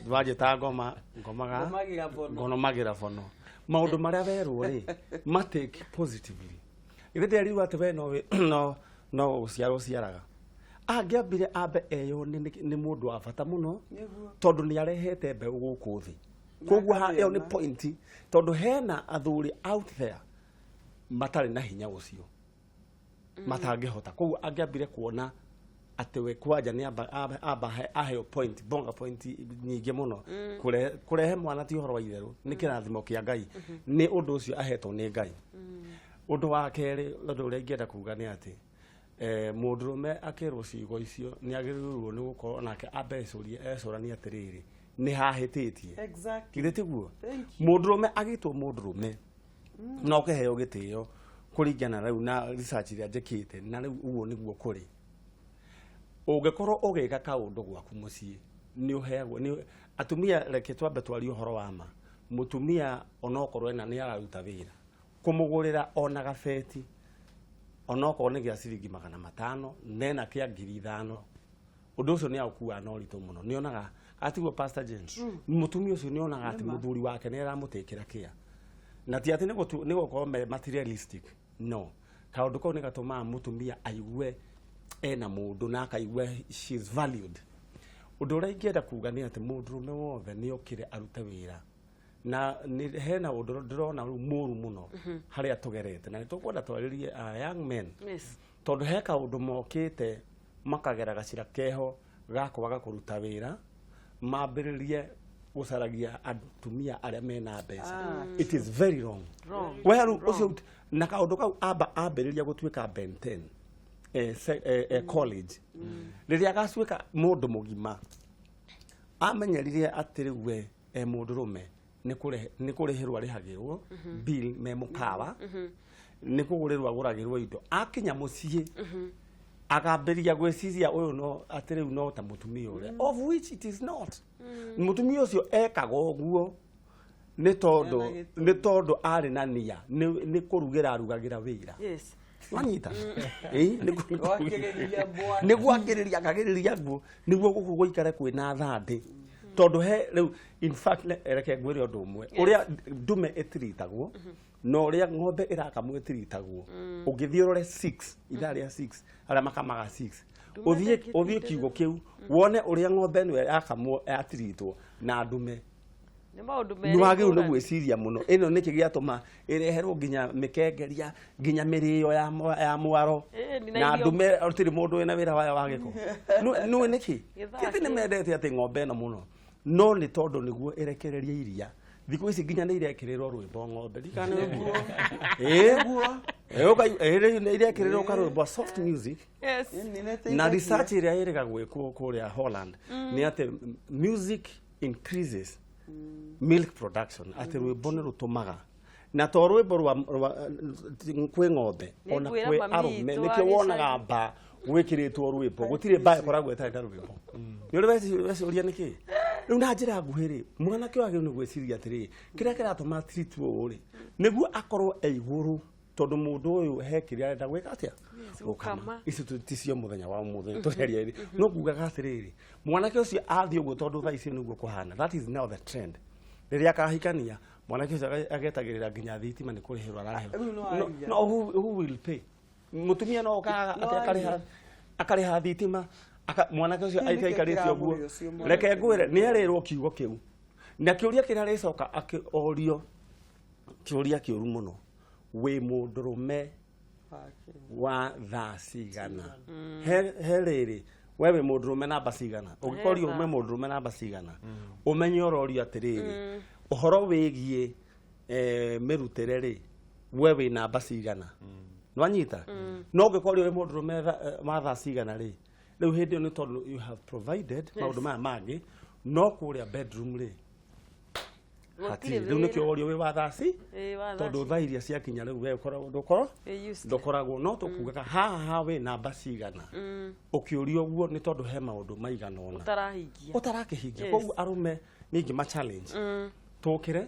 wanjĩta ngoma ngomaga Ngomagĩra bono. ngonomagĩra bono. Maũndũ marĩa werwo rĩ, matake positively. Githĩ nderirwo atĩ we no gũciara ũciaraga. Angĩambire ambe eyone nĩ mũndũ wa bata mũno, Nĩguo. tondũ nĩ arehete mbeũ gũkũ thĩ. Koguo ĩyo nĩ point, tondũ hena athuri out there matarĩ na hinya ũcio, matangĩhota. Koguo angĩambire kuona atĩ we kwanja nĩ amba aheo point, bonga point nyingĩ mũno. Kũrehe mwana ti ũhoro wa itherũ, nĩ kĩrathimo kĩa Ngai, nĩ ũndũ ũcio ahetwo nĩ Ngai. Ũndũ wa kerĩ, ũndũ ũrĩa ingĩenda kuga nĩ atĩ mũndũrũme akĩrwo ciugo icio nĩ agĩrĩirwo nĩ gũkorwo nake ambe ecũrie, ecũranie atĩrĩrĩ, nĩ hahĩtĩtie. Githĩ tiguo? Thank you. Mũndũrũme agĩtwo mũndũrũme no kĩheo gĩtĩo kũringana rĩu na research iria njĩkĩte, na rĩu ũguo nĩguo kũrĩ. Ũngĩkorwo ũgĩka kaũndũ gwaku mũciĩ nĩ ũheagwo nĩ atumia. Reke twambe twarie ũhoro wa ma. Mũtumia onokorwo ena nĩ araruta wĩra, kũmũgũrĩra ona gabeti onokorwo nĩ gĩa ciringi 500 nena kĩa 5,000, ũndũ ũcio nĩ aũkuaga na ũritũ mũno. Nĩ onaga atiguo Pastor James, mũtumia ũcio nĩ onaga atĩ mũthuri wake nĩ aramũtĩkĩra kĩa, na ti atĩ nĩ gũkorwo me materialistic, no kaũndũ kau nĩ gatũmaga mũtumia aigue ena mũndũ na akaigua she is valued. Ũndũ ũrĩa ingĩenda kuga nĩ atĩ mũndũrũme wothe nĩ okire arute wĩra, na nĩ hena ũndũ ndĩrona rĩu mũru mũno harĩa tũgerete, na nĩ tũkwenda twarĩrie young men, tondũ he kaũndũ mokĩte makagera gacĩra keho ga kwaga kũruta wĩra, mambĩrĩrie gũcaragia atumia arĩa mena mbeca. It is very wrong. Wrong. We rĩu ũcio na kaũndũ kau amba ambĩrĩria gũtuĩka Ben 10 college, rĩrĩa agatuĩka mũndũ mũgima, amenyerire atĩ rĩu we e mũndũrũme nĩ kũrĩhĩrwo arĩhagĩrwo bill me mũkawa, nĩ kũgũrĩrwo agũragĩrwo indo, akinya mũciĩ akambĩrĩria gwĩciria ũyũ no atĩ rĩu no ta mũtumia ũrĩa, of which it is not. Mũtumia ũcio ekaga ũguo nĩ tondũ Ena gĩtũmi. nĩ tondũ arĩ na nia nĩ kũrugĩra arugagĩra wĩra. Wanyita? Ĩĩ, nĩ Gwakĩrĩria mwaki. Nĩ gwakĩrĩria akagĩrĩria nguo nĩguo gũkũ gũikare kwĩna thandĩ, tondũ he rĩu in fact reke ngwĩre ũndũ ũmwe, ũrĩa ndume ĩtiritagwo na ũrĩa ng'ombe ĩrakamwo ĩtiritagwo, ũngĩthiĩ ũrore 6 ithaa rĩa 6 arĩa makamaga 6, ũthiĩ kiugo kĩu wone ũrĩa ng'ombe ĩno yakamwo yatiritwo na ndume. Nĩ maũndũ merĩ Nĩ wagĩrĩirwo nĩ ngũrani. gwĩciria mũno ĩno nĩkĩ gĩatũma ĩreherwo nginya mĩkengeria, nginya mĩrĩo ya mwaro. Ĩni, na na irio. ndume gũtirĩ mũndũ wĩna wĩra wayo wa gĩko. Nĩũĩ nĩkĩ? Gĩthaa Ti atĩ nĩ mendete atĩ ng'ombe ĩno mũno, no nĩ tondũ nĩguo ĩrekererie iria. Thikũ ici nginya nĩ irekĩrĩrwo rwĩmbo ng'ombe, ndikana ũguo? Ĩĩ, nĩ irekĩrĩrwo karwĩmbo, soft music. Na research ĩrĩa ĩrĩga gwĩkwo kũrĩa Holland nĩ atĩ music increases milk production, atĩ rwĩmbo nĩ rũtũmaga, na to rwĩmbo rwa kwĩ ng'ombe, Nĩ ona ngwĩra kwĩ mami arũme. witũ Nĩkĩo wa wonaga gĩcagi. mba gwĩkĩrĩtwo rwĩmbo, gũtirĩ mba ĩkoragwo ĩtarĩ na rwĩmbo. Nĩ ũrĩ weciũria nĩkĩ? Rĩu na njĩra nguhĩ rĩ, mwanake ũyũ agĩrĩirwo nĩ gwĩciria atĩrĩrĩ, kĩrĩa kĩratũma tiritwo ũũ rĩ, nĩguo akorwo e igũrũ, tondũ mũndũ ũyũ he kĩrĩa arenda gwĩka atĩa? Gũkama. Gũkama. Ici ti cio mũthenya wa ũmũthĩ tũgeria ĩrĩ, no ngugaga atĩrĩrĩ, mwanake ũcio athiĩ ũguo, tondũ thaa icio nĩguo kũhana, that is now the trend. Rĩrĩa akahikania, mwanake ũcio agetagĩrĩra nginya thitima nĩ kũrĩhĩrwo ararĩhĩrwo. Rĩu no No, aria. no, who will pay? Mũtumia no okaga No atĩ akarĩha aria. akarĩha thitima, mwanake ũcio Kĩu nĩkĩo aikarĩte ũguo. kĩramũrĩa ũcio mwanake. Reke ngwĩre, nĩ arĩrwo kiugo kĩu, na kĩũria kĩrĩa arĩcoka akĩorio, kĩũria kĩũru mũno, wĩ mũndũrũme wa thaa cigana? He rĩrĩ We wĩ mũndũrũme namba cigana? Ũngĩkorio Eva. ume mũndũrũme namba cigana, ũmenye ũrorio atĩrĩrĩ, ũhoro wĩgiĩ mĩrutĩre rĩ, we wĩ namba cigana? Nwanyita? No ũngĩkorio wĩ mũndũrũme wa thaa cigana rĩ, rĩu hĩndĩ ĩyo nĩ tondũ you have provided maũndũ maya mangĩ, no kũrĩa bedroom rĩ, hatirĩ. Rĩu nĩkĩo worio wĩ wa thaa ci, Ĩĩ, wa thaa. Tondũ thaa iria ciakinya rĩu we ũkoragwo ndũkorwo Wĩ useless. Ndũkoragwo no tũkugaga haha ha wĩ namba cigana. Ũkĩũrio ũguo nĩ tondũ he maũndũ maigana ũna ũtarahingia. Ũtarakĩhingia. Koguo arũme ningĩ ma challenge tũkĩre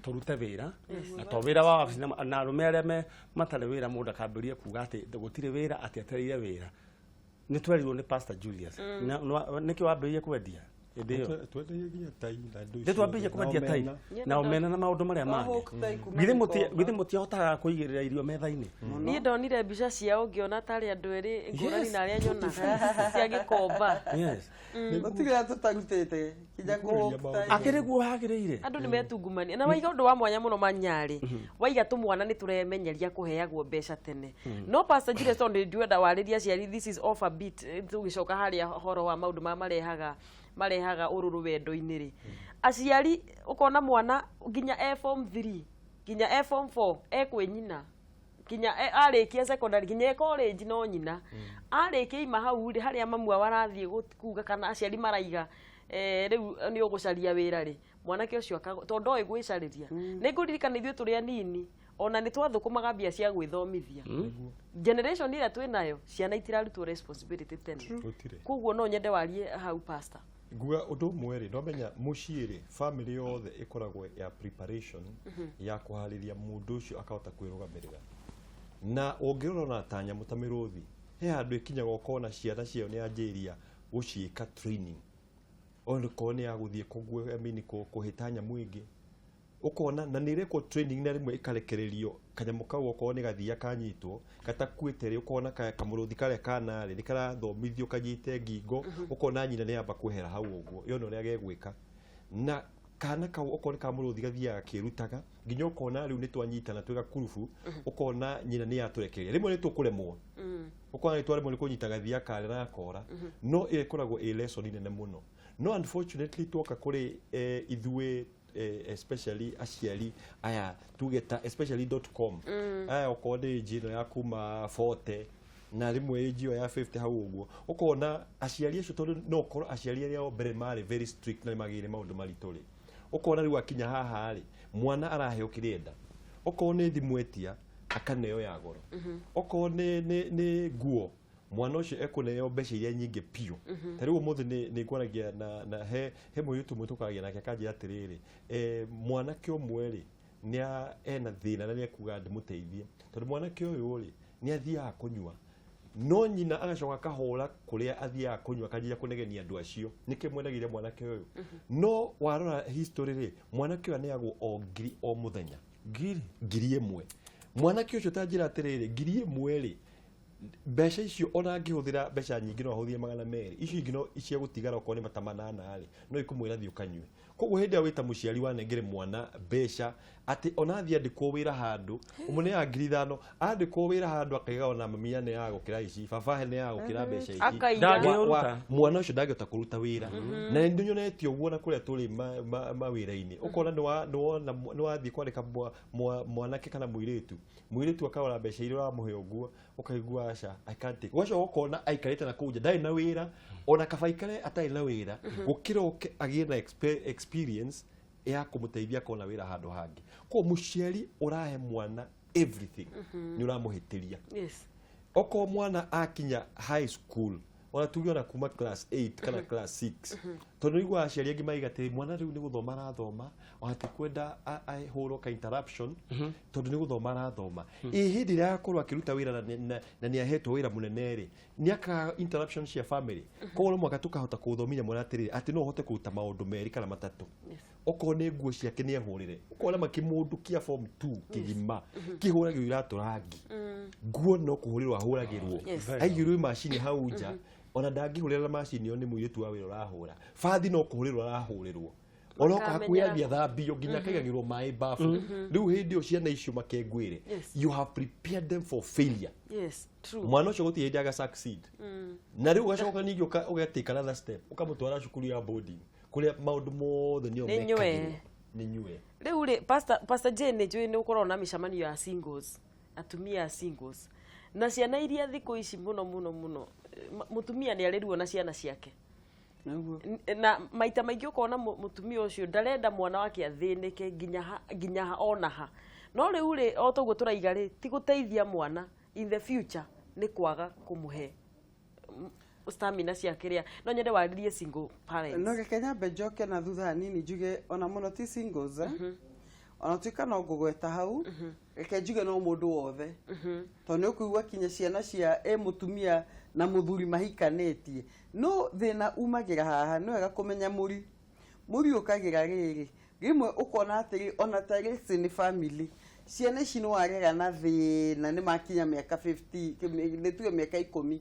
tũrute wĩra, na to wĩra wa wabici, na arũme arĩa me matarĩ wĩra, mũndũ akambĩrĩria kuga atĩ gũtirĩ wĩra, atĩ etereire wĩra. Nĩ twerirwo nĩ Pastor Julius. Nĩkĩo wambĩrĩirie kwendia hĩndĩ ĩyo? Twendagia nginya tai na indo Nĩ icio. twambĩrĩirie kwendia tai Omena. Na omena na maũndũ marĩa mangĩ. Hook tai kuma Githĩ mũti- Gikomba. githĩ mũtiahotaga kũigĩrĩra irio metha-inĩ? Niĩ ndonire mbica ciao ngĩona tarĩ andũ erĩ ngũrani na arĩa nyonaga cia Gĩkomba. Gũtirĩ tũtarutĩte kinya Nĩkũrĩria kũhook maũndũ. tai. Akĩrĩ guo hagĩrĩire. Andũ nĩ metungumania na waiga ũndũ wa mwanya mũno manyarĩ waiga tũmwana nĩ tũremenyeria kũheagwo mbeca tene. No Pastor Julius, tondũ ndĩrenda warĩria aciari, this is off a bit, tũgĩcoka harĩa horo wa maũndũ marĩa marehaga ũrũrũ wendo-inĩ rĩ, aciari ũkona mwana nginya e form 3, nginya e form 4 ekwĩ nyina, nginya arĩkia secondary, nginya e college no nyina arĩkia ima hau rĩ, harĩa mamu ao arathiĩ kuga kana aciari maraiga, rĩu nĩ ũgũcaria wĩra rĩ, mwanake ũcio tondũ ndoĩ gwĩcarĩria. Nĩ ngũririkana ithuĩ tũrĩ anini ona nĩ twathũkũmaga mbia cia gwĩthomithia. Generation ĩrĩa twĩ nayo, ciana itirarutwo responsibility tene. Gũtirĩ. Koguo no nyende warie hau, Pastor. Nguga ũndũ ũmwe rĩ, nomenya mũciĩ rĩ, family yothe ĩkoragwo ya preparation ya kũharĩria mũndũ ũcio akahota kwĩrũgamĩrĩra. Na ũngĩrora ona ta nyamũ ta mĩrũthi, he handũ ĩkinyaga ũkona ciana ciao nĩ yanjĩrĩria gũciĩka training, onokorwo nĩ ya gũthiĩ kũgue, I mean, kũhĩta nyamũ ĩngĩ, ũkona na nĩ ĩrekwo training, na rĩmwe ĩkarekererio kanyamũ kau, okorwo nĩ gathia kanyitwo gatakuĩte rĩ, ũkona kamũrũthi karĩa kanarĩ nĩ karathomithio kanyite ngingo, ũkona nyina nĩ yamba kwehera hau ũguo yona ũrĩa gegwĩka na kana kau. Okorwo nĩ kamũrũthi gathiaga gakĩrutaga nginya ũkona rĩu nĩ twanyitana twĩ gakurubu, ũkona nyina nĩ yatũrekereria. Rĩmwe nĩ tũkũremwo, ũkona nĩ twaremwo nĩ kũnyita gathia karĩa na gakora, no ĩyo ĩkoragwo ĩ lesson nene mũno. No unfortunately twoka kũrĩ ithuĩ, especially aciari aya tuge ta especially .com aya, okorwo nĩ age ĩno ya kuma 40 na rĩmwe age ĩyo ya 50 hau ũguo, ũkona aciari acio, tondũ no ũkorwo aciari arĩa o mbere marĩ very strict na nĩ magĩire maũndũ maritũ rĩ, ũkona rĩu akinya haha rĩ, mwana araheo kĩrĩa enda. Okorwo nĩ thimũ etia, akaneo ya goro. Okorwo nĩ nguo, mwana ũcio ekũneo mbeca iria nyingĩ biũ. Ta rĩu ũmũthĩ nĩ ngwaragia na he mũirĩtu ũmwe tũkaragia nake, akanjĩra atĩrĩrĩ, mwanake ũmwe rĩ, ena thĩna na nĩ ekuga ndĩmũteithie, tondũ mwanake ũyũ rĩ, nĩ athiaga kũnyua, no nyina agacoka akahũra kũrĩa athiaga kũnyua, akanjia kũnegenia andũ acio nĩkĩ mwenagĩire mwanake ũyũ. No warora history rĩ, mwanake ũyũ aneagwo o 1,000 o mũthenya. 1,000? 1,000. Mwanake ũcio ta njĩra atĩrĩrĩ, 1,000 rĩ, mbeca icio ona angĩhũthĩra mbeca nyingĩ no ahũthĩre 200, icio ingĩ no cia gũtigara, okorwo nĩ mata 8 rĩ, no ikũmwĩra thiĩ ũkanyue. Koguo hĩndĩ ĩrĩa wĩta mũciari wanengere mwana mbeca atĩ ona athiĩ andĩkwo wĩra handũ, ũmũneaga 5,000, andĩkwo wĩra handũ akaiga ona mami aneaga gũkĩra ici, baba aneaga gũkĩra mbeca ici. Akaiya. Ndangĩũruta. Mwana ũcio ndangĩhota kũruta wĩra. Na nĩ nyonete ũguo na kũrĩa tũrĩ mawĩra-inĩ, ũkona nĩ wona nĩ wathiĩ kwandĩka mwanake kana mũirĩtu akarora mbeca iria ũramũhe ũguo, ũkaigua aca, I can't take. Ũgacoka ũkona aikarĩte na kũu nja ndarĩ na wĩra. Ona kaba aikare atarĩ na wĩra gũkĩra oke agĩe na experience ya kũmũteithia kona wĩra handũ hangĩ. Koguo mũciari ũrahe mwana everything, nĩ ũramũhĩtĩria. Okorwo mwana akinya high school, ona tuge ona kuma class 8 kana class 6, tondũ nĩiguaga aciari angĩ maiga atĩ mwana rĩu nĩ gũthoma arathoma, ona ti kwenda ahũrwo ka interruption tondũ nĩ gũthoma arathoma. Ĩ hĩndĩ ĩrĩa agakorwo akĩruta wĩra na nĩ ahetwo wĩra mũnene rĩ, nĩ akaga interruption cia family. Koguo no mũhaka tũkahota kũthomithia mwana atĩrĩrĩ, atĩ no ũhote kũruta maũndũ merĩ kana matatũ. Okorwo nĩ nguo ciake nĩ ehũrĩre. Ũkona makĩmũndũ kĩa form 2 kĩgima kĩhũragĩrwo iratũ rangi, nguo no kũhũrĩrwo ahũragĩrwo. Aigĩrwo macini hau nja, ona ndangĩhũrĩra na macini ĩyo, nĩ mũirĩtu wa wĩra ũrahũra. Bathi no kũhũrĩrwo arahũrĩrwo. Oroka hakuhĩ Makamenyera. athiĩ athambio nginya akaigagĩrwo maĩ bafu. Rĩu hĩndĩ ĩyo ciana icio makengwĩre, you have prepared them for failure. Yes, true. Mwana ũcio gũtirĩ hĩndĩ aga succeed. Na rĩu ũgacoka ningĩ ũgatake another step, ũkamũtwara cukuru ya boarding kũrĩa maũndũ mothe nĩo Nĩ nyue. mekagĩrwo. Nĩ nyue. Rĩu rĩ, Pastor Jane, nĩ njũĩ nĩ ũkoragwo na mĩcemanio ya singles, atumia a singles na ciana iria thikũ ici mũno mũno mũno, mũtumia nĩ arĩ ruo na ciana ciake. Nĩguo. Na maita maingĩ ũkona mũtumia ũcio ndarenda mwana wake athĩnĩke nginya ha, nginya ha ona ha. No rĩu rĩ, o toguo tũraiga rĩ, ti gũteithia mwana in the future, nĩ kwaga kũmũhe stamina cia kĩrĩa. No nyende warĩrie single parents. No reke nyambe njoke na thutha hanini, njuge ona mũno ti singles, eh? Ona tuĩka no ngũgweta hau, reke njuge no mũndũ wothe, tondũ nĩ ũkũigua kinya ciana cia ĩ mũtumia na mũthuri mahikanĩtie. No thĩna umagĩra haha, nĩ wega kũmenya mũri mũri ũkagĩra rĩrĩ, rĩmwe ũkona atĩrĩ, ona ta rĩci nĩ family, ciana ici nĩ warera na thĩna, nĩ makinya mĩaka 50, nĩ tuge mĩaka 10.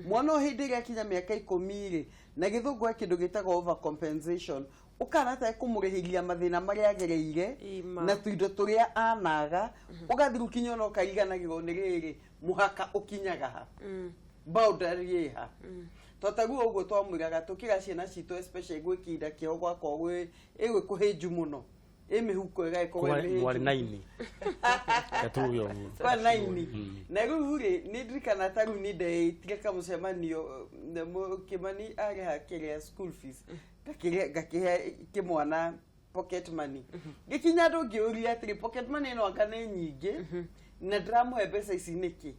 Mwana o hĩndĩ ĩrĩa akinya mĩaka 10 rĩ, na gĩthũngũ he kĩndũ gĩtagwo overcompensation, ũkana ta kũmũrĩhĩria mathĩna marĩa agereire Ima. na tuindo tũrĩa anaga, ũgathiĩ rĩu kinya ona ũkariganagĩrwo nĩ rĩrĩ mũhaka ũkinyaga ha, boundary ĩ ha. To taguo ũguo twamwĩraga tũkĩra ciana citũ, especially gwĩ kĩhinda kĩao gwakorwo gwĩ ĩgwĩ kũhĩnju mũno, ĩ mĩhuko ĩgagĩkorwo ĩ Mwarĩ mĩhĩnju. naini gatuge ũguo. Kwa naini. Na rĩu rĩ, nĩ ndirikana ta rĩu nĩ ndeĩtire kamũcemanio na Kĩmani arĩha kĩrĩa school fees, ngakĩhe kĩmwana pocket money. Gĩkinya andũ ngĩũria atĩrĩ, pocket money ĩno anga nĩ nyingĩ na ndĩramũhe mbeca ici nĩkĩ?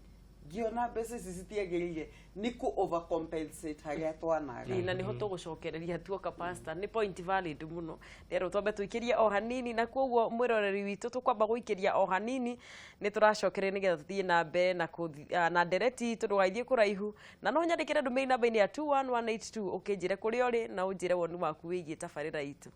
Ngĩona mbeca ici citiagĩrĩire, nĩ kũ overcompensate harĩa twanaga. Ĩ, na nĩho tũgũcokereria tuoka. Pastor, nĩ point valid mũno. Rero twambe tũikĩrie o hanini, na koguo mwĩroreri witũ, tũkwamba gũikĩria o hanini, nĩ tũracokereria nĩgetha tũthiĩ na mbere na na ndereti itũ. Ndũgaithiĩ kũraihu, na no nyandĩkĩre ndũmĩrĩri namba-inĩ ya 21182 ũkĩnjĩre kũrĩa ũrĩ na ũnjĩre woni waku wĩgiĩ tabarĩra itũ.